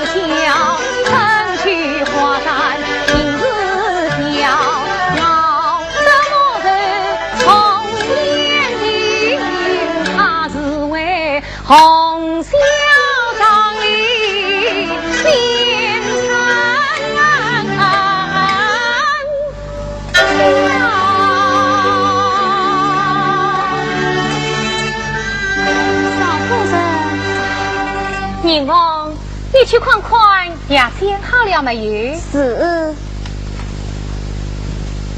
笑，春去花散尽时笑，老色魔人重年轻，他是为 红袖张里面穿。少夫人，宁王，你去看看雅仙好了没有？是。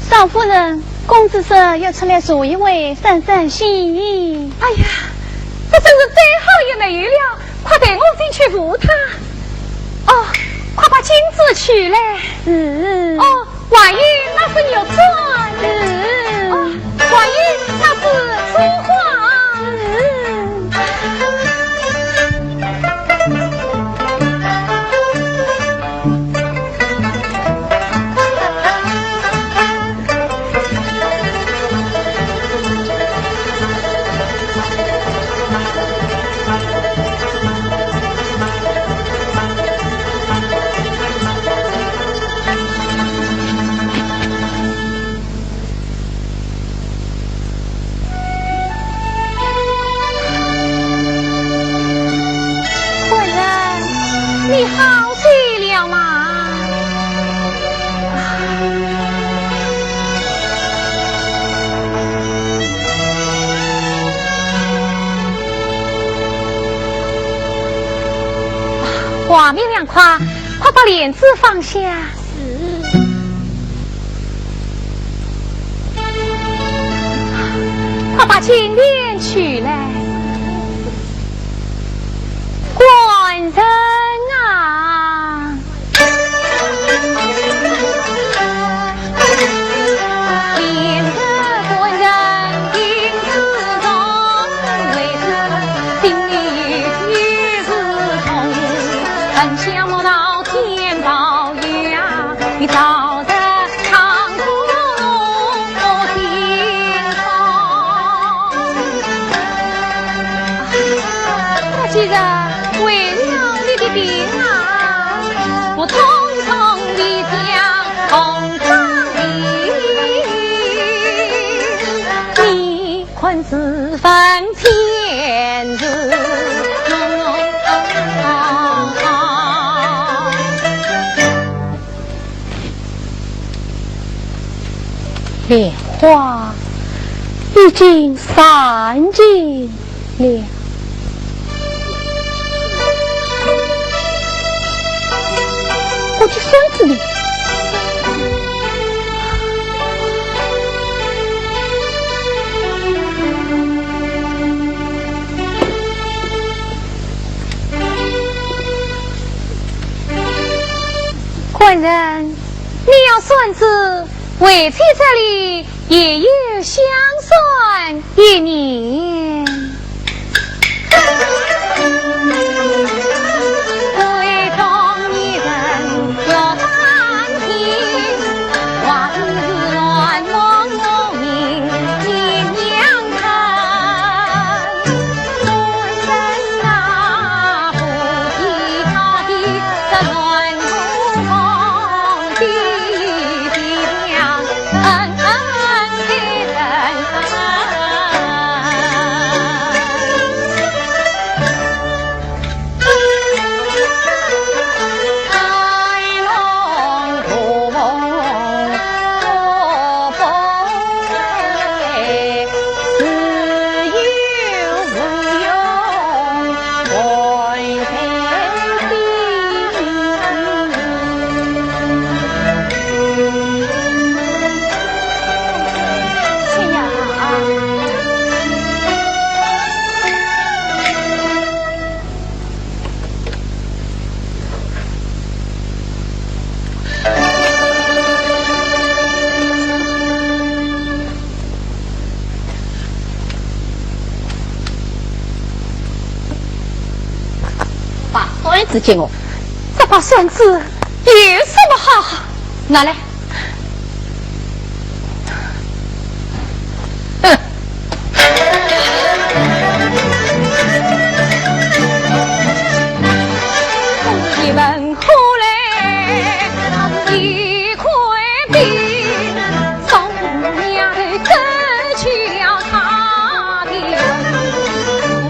少夫人，公子说要出来坐一会，散散心意。哎呀，这真是再好也没有了。 快带我进去扶他。哦，快把镜子取来。嗯。哦，还有那副玉簪。嗯。哦，还有那只珠花。嗯。 官人，你好些了吗？话没两话，快把帘子放下。 是。快把金链取来。官人啊！ 我既然为了你的病啊，我通通理解，同情你，你 看此番天日。莲花已经散尽了。 我的孙子呢？官人，你要孙子，回去这里 也有相算一年。子给我。这把扇子有什么好？拿来。哼！一门后来一块地，送丫头走去要他的，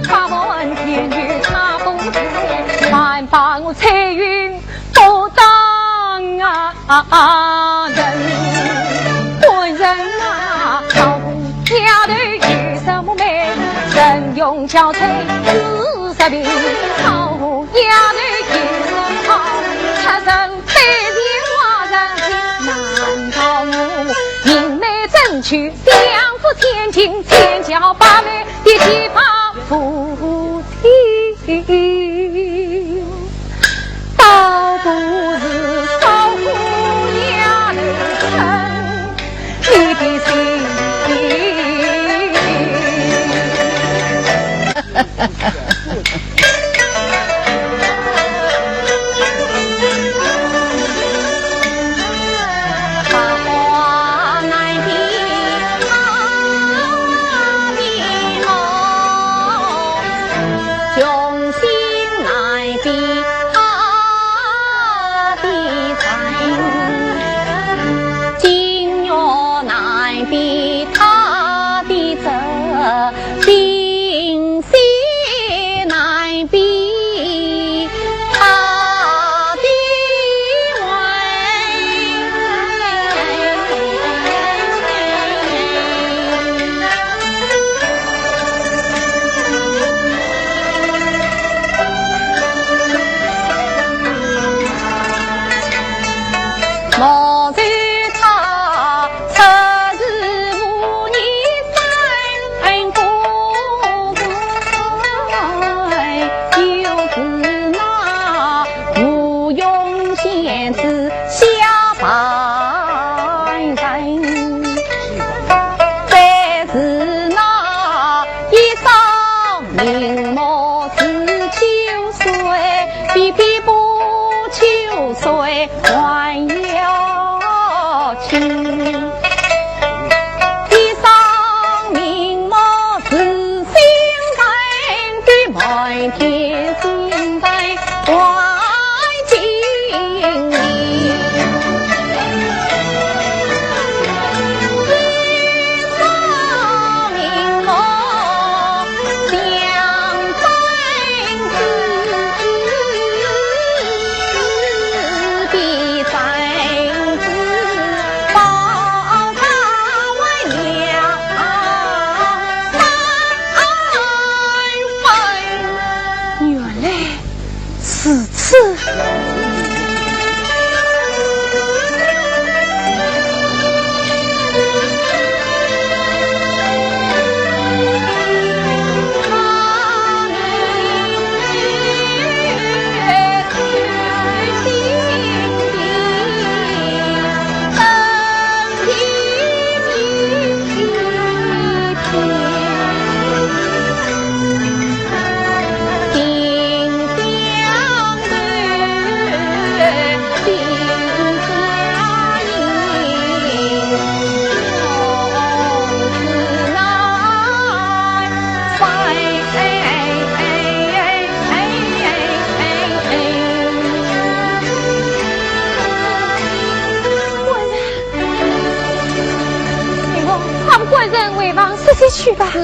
八万天地他不在，还把我彩云 不当啊人。官人啊，老夫丫头有什么美？人用巧才是十病，老夫丫头有什么好？出身卑贱外人家，难道我命内争取两府千金，千娇百媚的结发夫妻？ 倒不如少喝两杯，你的心。原来如此。 哎呦，他们官人回房歇歇去吧。是。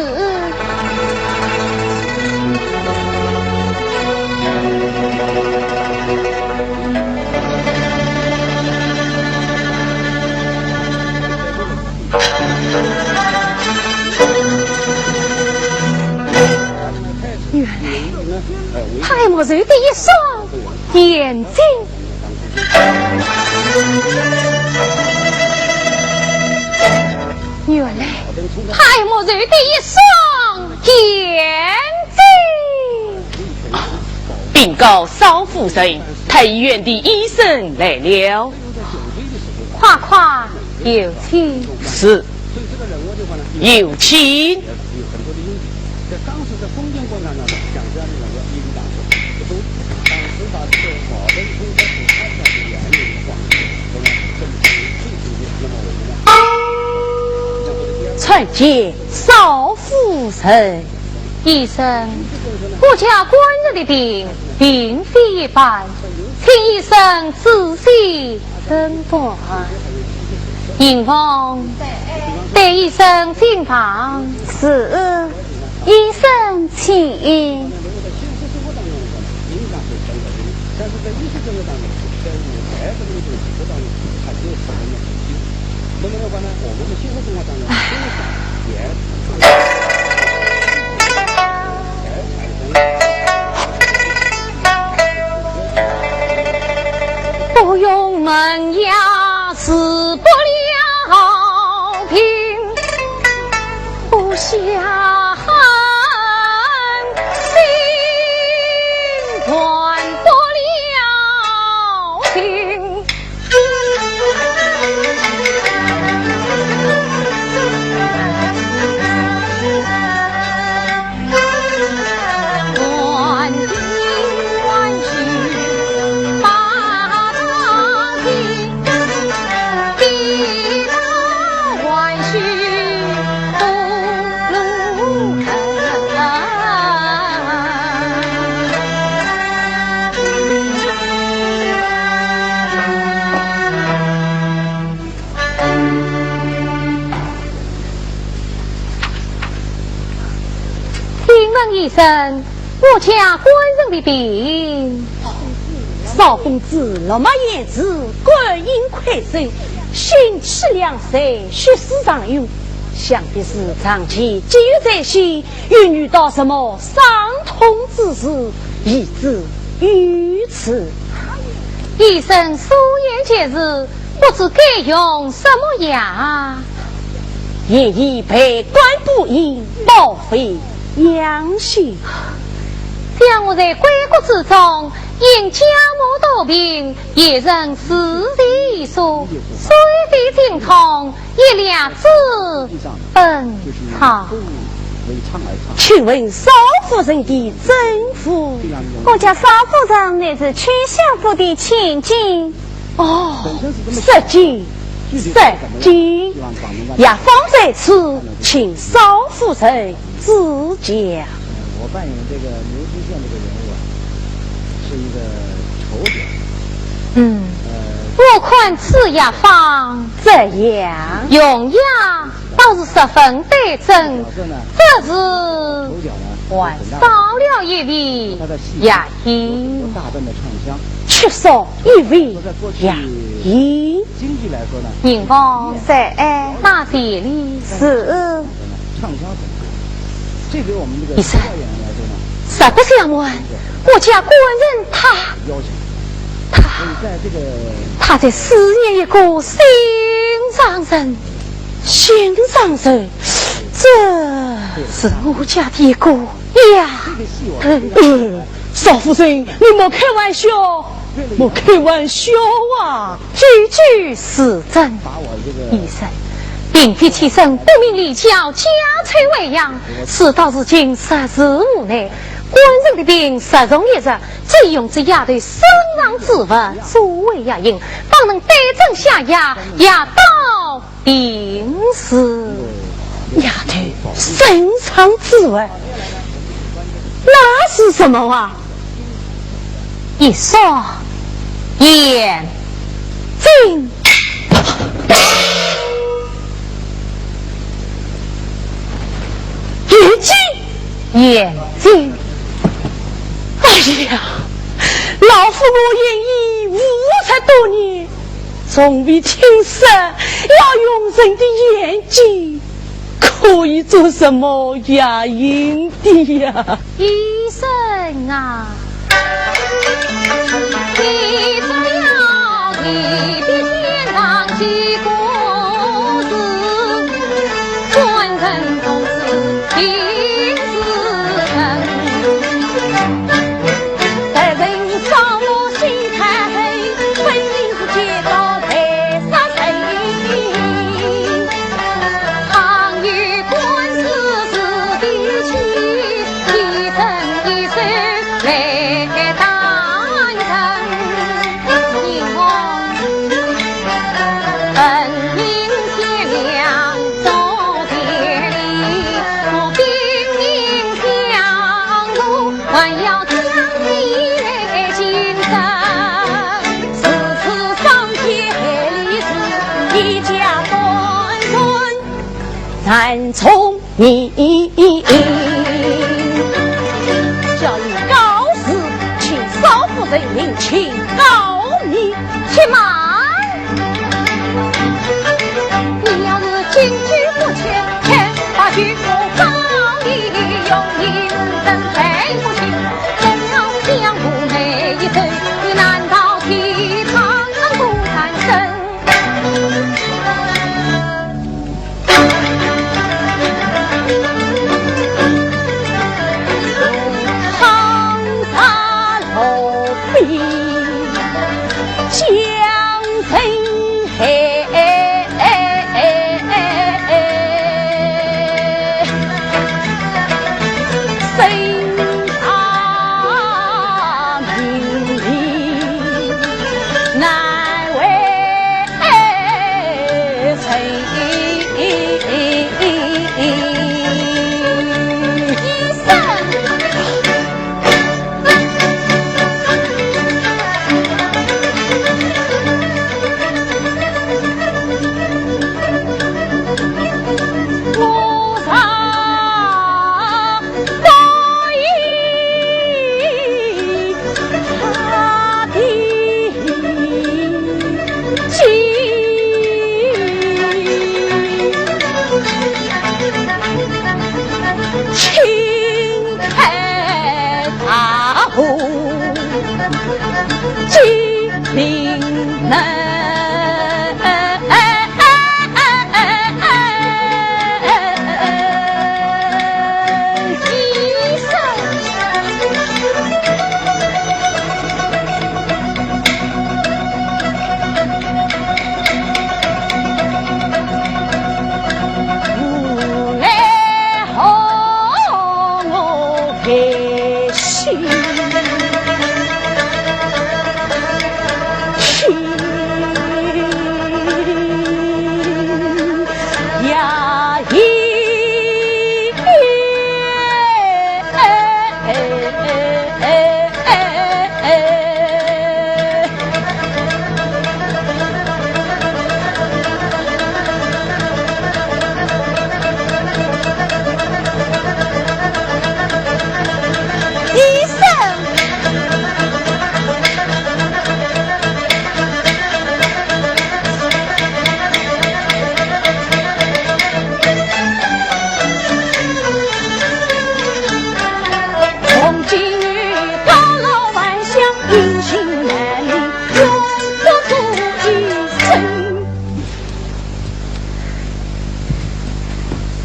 原来，他还没有的一双眼睛。 原来，他还没有的一双眼睛。禀告少夫人，太医院的医生来了。快快有请。是。有请。参见少夫人。医生，我家官人的病并非一般，请医生仔细诊断。迎红，带医生进房。是，医生请。不用门牙治不了病，不下寒心断不了情。请问医生，我家官人的病？少公子，老马言之，肝阴亏损，心气两衰，血丝上涌，想必是长期积郁在心，又遇到什么伤痛之事，以至于此。医生所言极是，不知该用什么药？严医培肝补阴，保肺养心。想我在闺阁之中，因家母多病，也曾自疾一宿，虽非经痛，也略知本草。请问少夫人的诊府？我家少夫人乃是曲相府的千金。哦，失敬，失敬。药方在此，请少夫人指教。我扮演这个牛知县这个人物啊，是一个丑角。嗯，我看此药方怎样？用药倒是十分对症，只是还少了一味药引。缺少一味药引。 迎红。在。那这里？是。医生，实不相瞒，我家官人他，他，他在思念一个心上人。心上人？这是我家的一个呀。呃，少夫人，你莫开玩笑，莫开玩笑啊！ 句句是真。医生，并非妾身不明理教，假吹喂养，事到如今，实是无奈。官人的病，实重一日，只有用这丫头身上之物，作为药引，方能对症下药，药到病除。丫头身上之物，那是什么啊？ 一双眼睛。眼睛？眼睛。哎呀，老夫我行医五十多年，从未听说要用人的眼睛。 可以做什么药引的呀？医生啊，你这药引的天堂之果子，官人同是病死人。 哎，难从你。叫你告辞，请少夫人另请高明。且慢！你要是金句不欠，欠把句我告你，用你无人配不行，怎样将我每一首，难道天堂不敢生？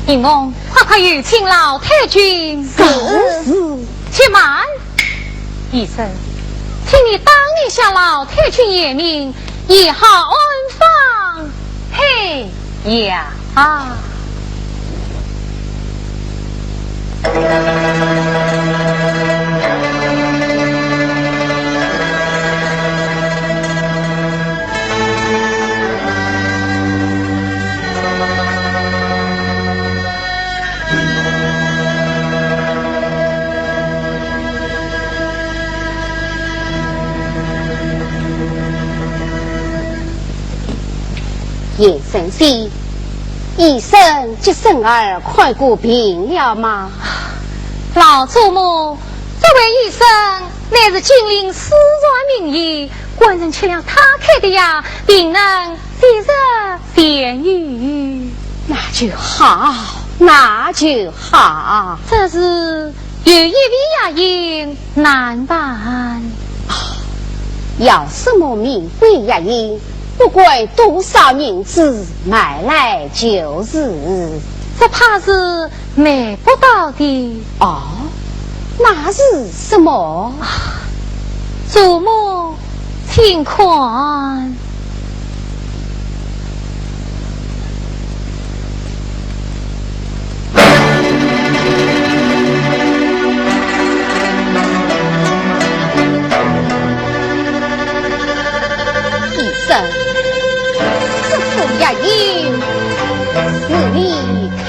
云梦，快快有请老太君。是，是。且慢，医生，请你当面向老太君言明，以好安放。嘿。 呀。严先生，医生给孙儿看过病了吗？老祖母，这位医生乃是金陵四传名医，官人吃了他开的药，定能 即日痊愈。那就好，那就好。只是有一味药引难办。要什么名贵药引，不管多少银子，买来就是。只怕是买不到的。哦，那是什么？祖母， 请看。医生，这副药引是你开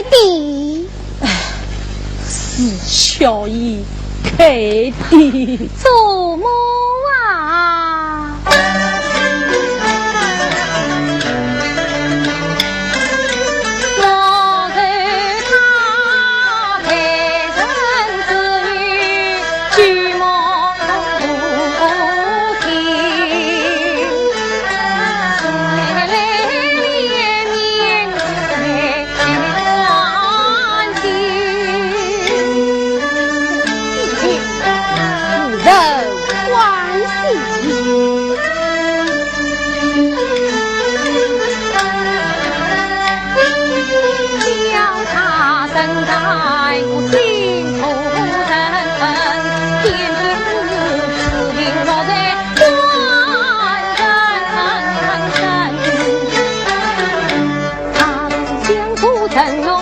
的？ 是小医开的。祖母啊，我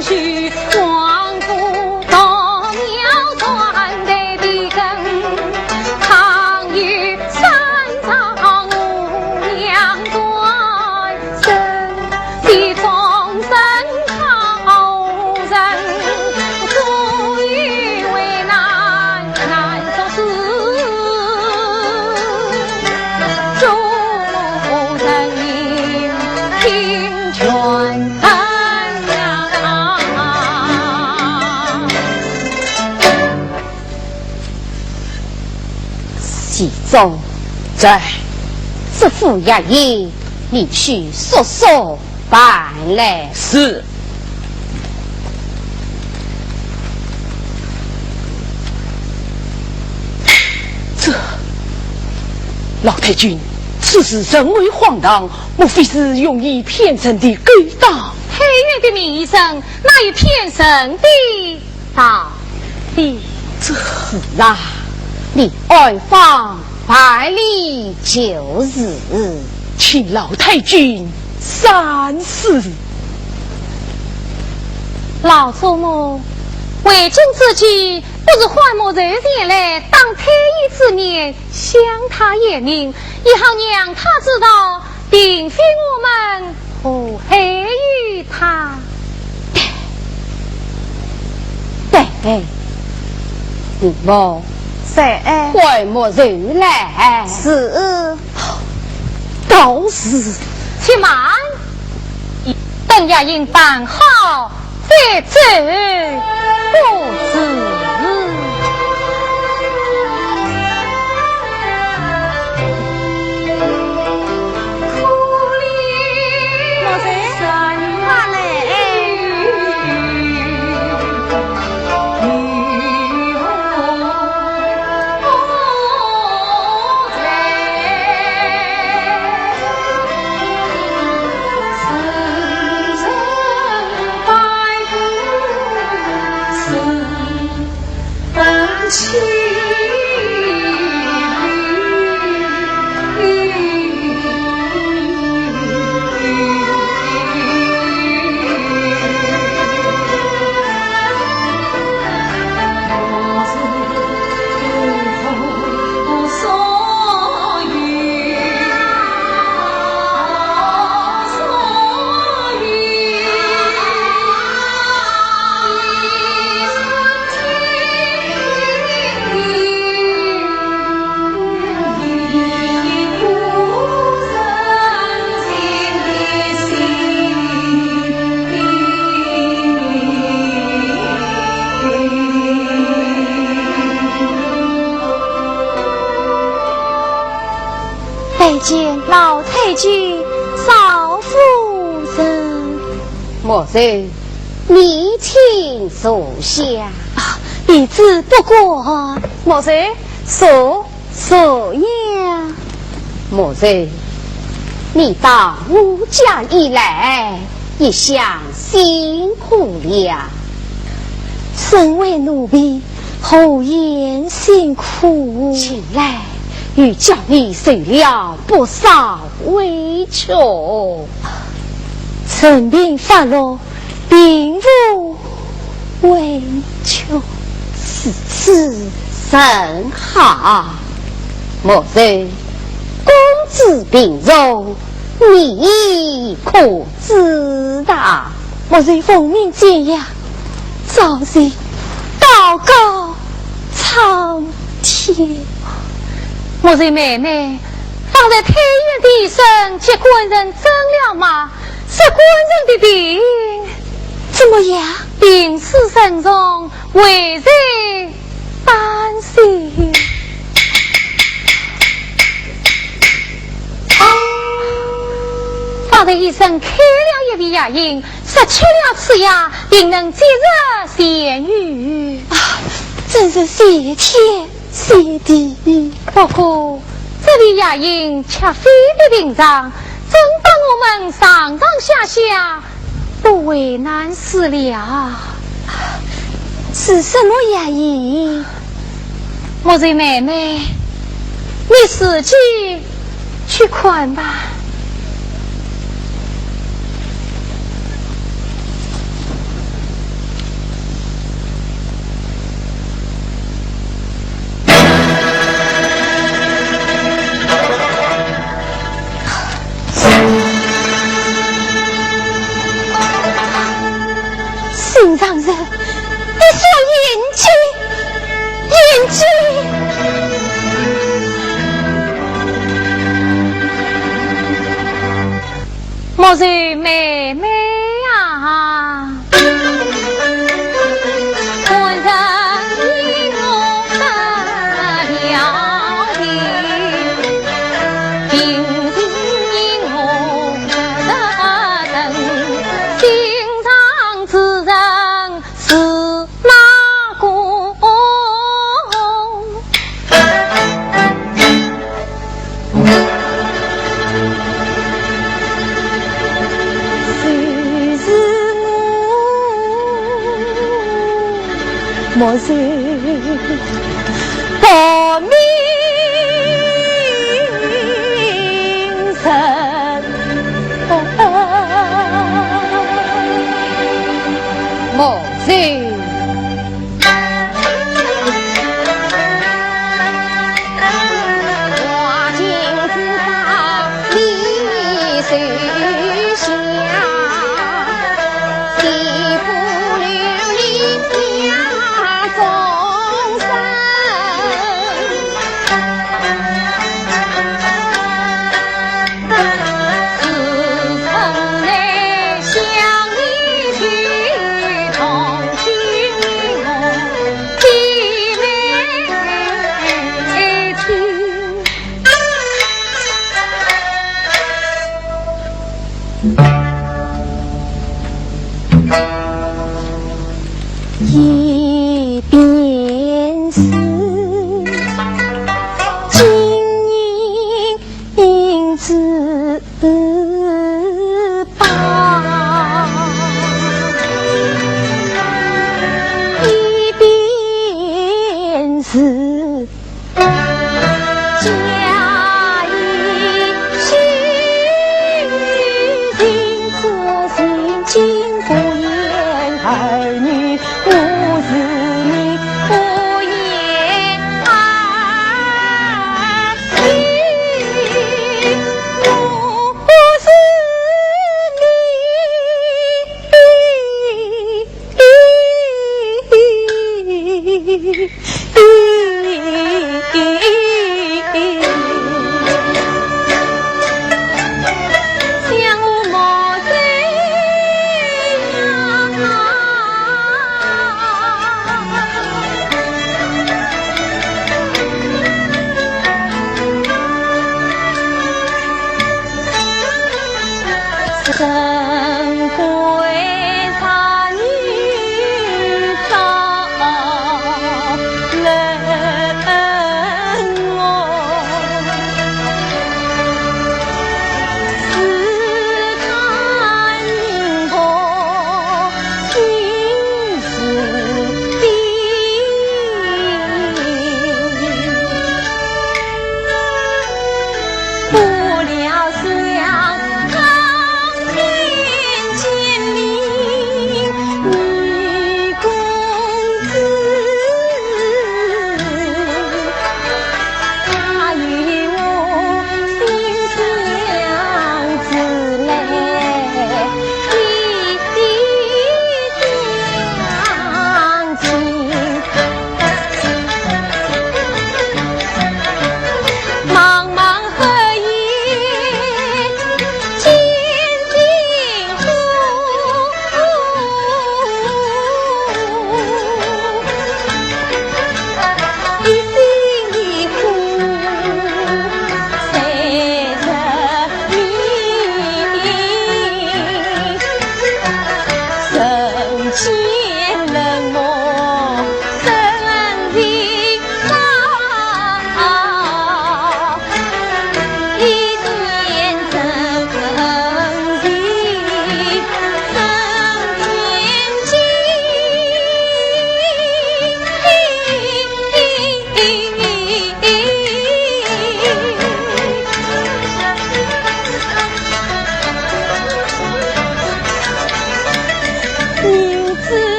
徐州。在。知府衙役，你去速速办来。是。这，老太君，此事甚为荒唐，莫非是用意骗人的勾当？太医院的名医生，哪有骗人的道理？这……是啊，你按方办理就是。请老太君三思。老祖母，为今之计，不如唤墨瑞前来，当太医之面，向他验明，也好让他知道，并非我们 祸害于他。对，对，你们……是。唤墨瑞来。是。道士。且慢，等衙役办好 再奏不迟。拜见老太君、少夫人。墨瑞，你请坐下。啊，弟子不敢。墨瑞，坐，坐呀。墨瑞，你到我家以来，一向辛苦了。身为奴婢， 何言辛苦？近来又叫你受了不少委屈。任凭发落，并无委屈。如此甚好。墨瑞，公子病重，你可知道？墨瑞奉命煎药， 早日祷告苍天。墨瑞妹妹，方才太医院的医生给官人诊了脉，说官人的病怎么样？病势甚重，危在 旦夕。方才医生开了一味药引，说吃了此药，定能即日痊愈。啊，真是谢天谢地。不过，这味药引却非比寻常，真把我们上上下下 都为难死了。是什么药引？墨瑞妹妹，你自己去看吧。平常日，你说饮酒，饮酒。莫愁妹妹啊，官人你我分了的，平日里我不曾，心上之人 是哪个？就是我，莫愁薄命人。 莫愁。一边是金银珠宝，一边是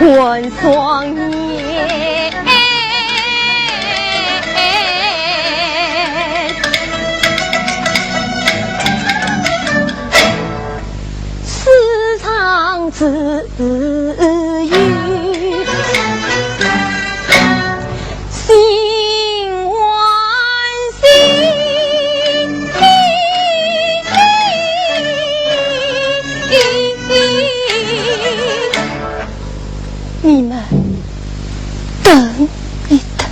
寒霜夜，世上只有心欢喜。 你们等一等。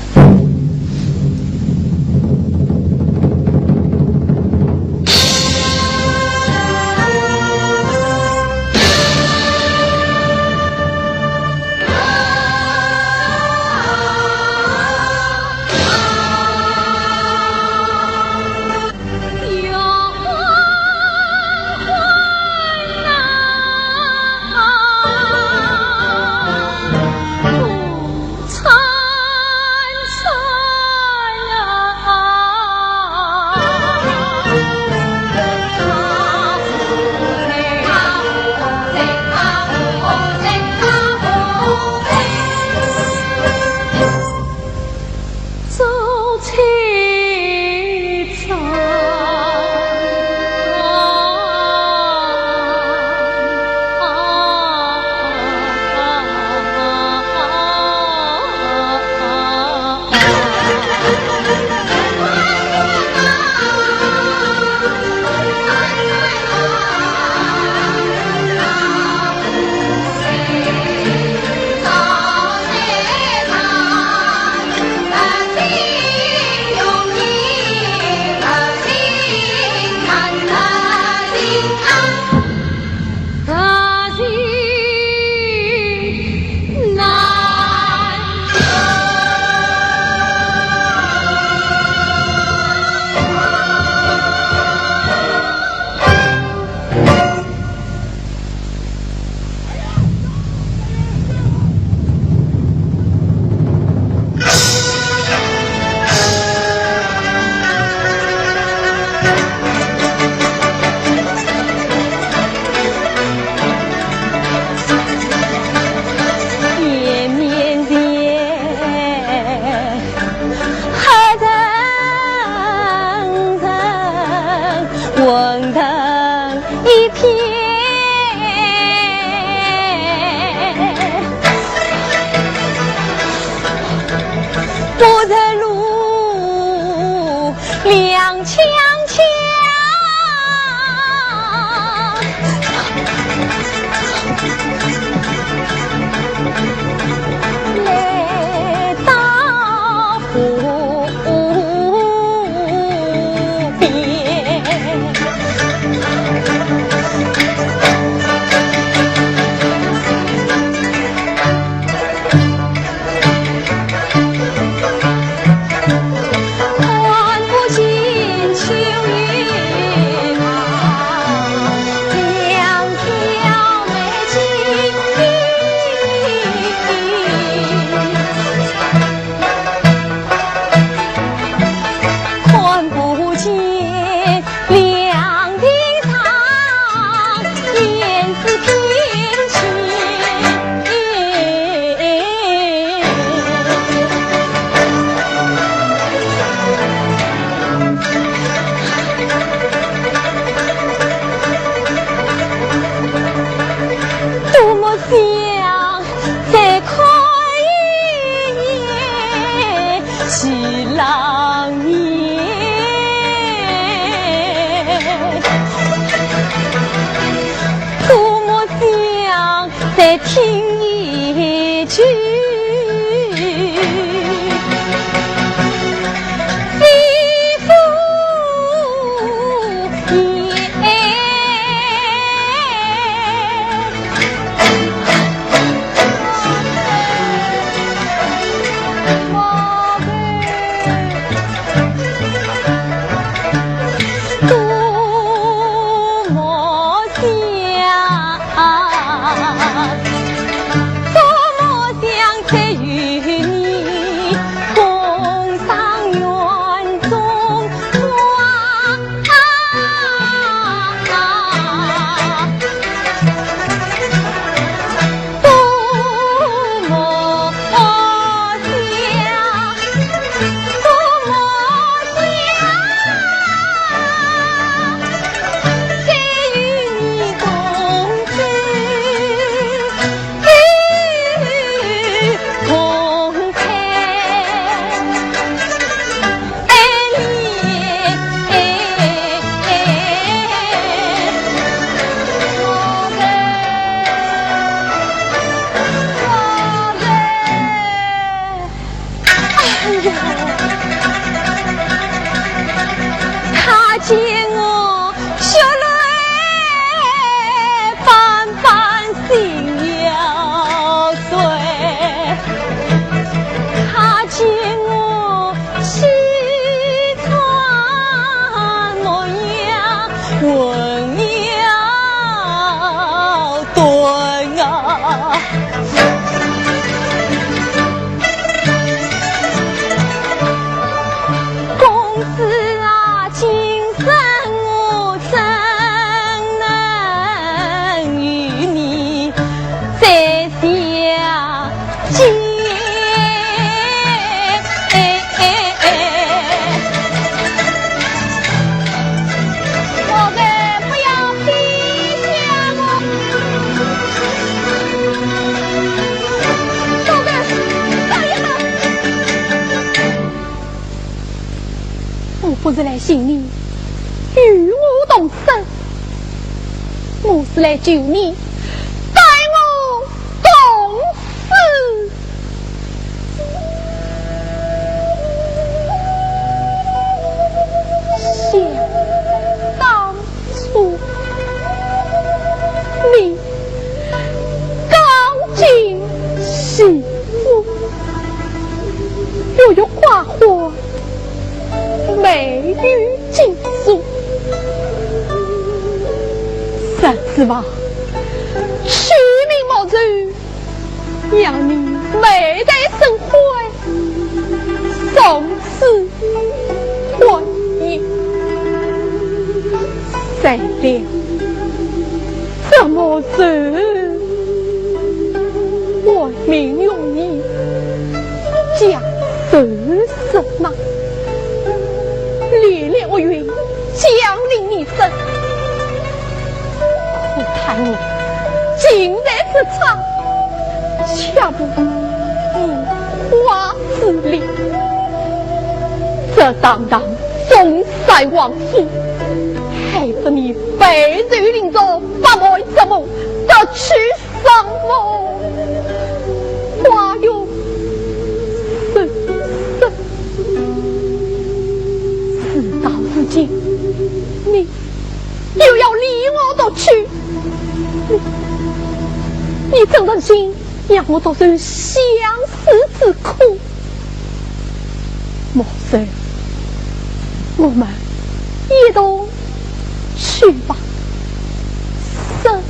不是来寻你与我同生，我是来求你带我同死。想当初，你刚进西府， 月月花花，未雨绸缪。谁知望取名莫愁，让你妹带身坏，从此断绝。谁料这莫愁 为民用医，家受失望，连累厄运，将近一生。可叹我近在咫尺，却步无话之理。这堂堂中山王府，害得你背水临朝，白白日梦，得去 双目花容失色。事到如今，你又要离我独去，你，你怎忍心让我独受相思之苦？ 莫愁，我们一同去吧。生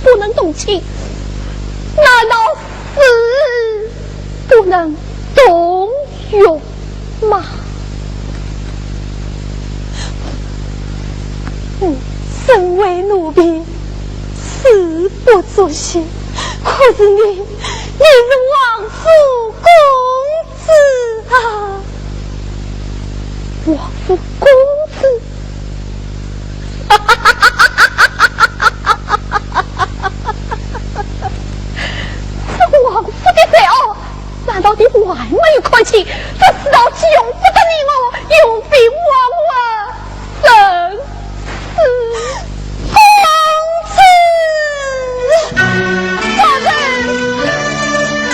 不能同亲，难道死不能同穴吗？我身为奴婢，死不足惜，可是你，你是王府公 子啊，王府公子。这王府的罪恶，难道你还没有看清？这世道容不得你我，容不得我啊！ 生死。公子！大人！大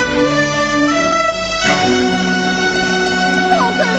人！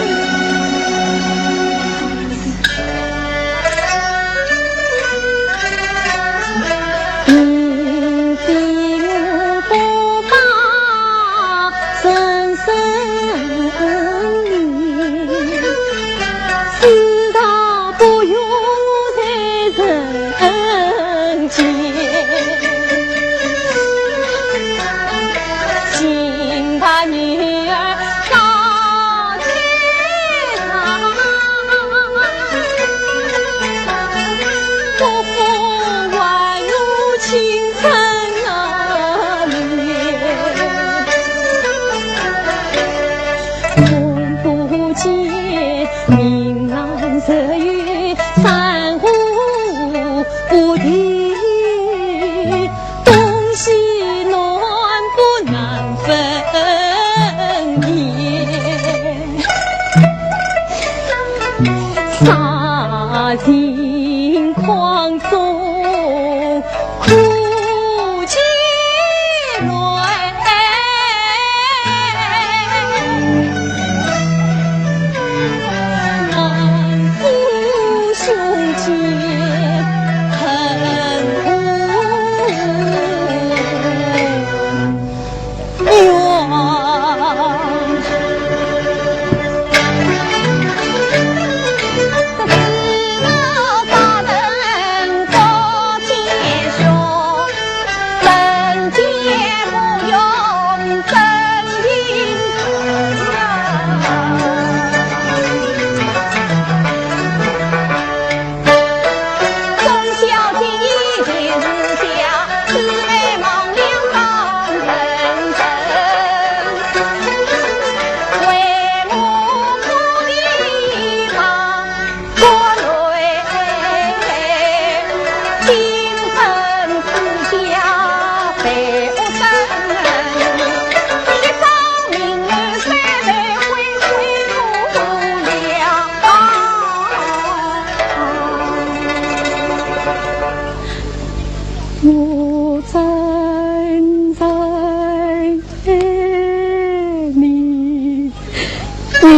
为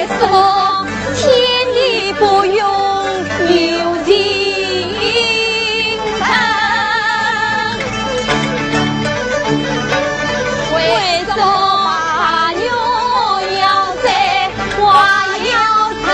什么千里不用牛情郎？为什么把牛要在花要疼？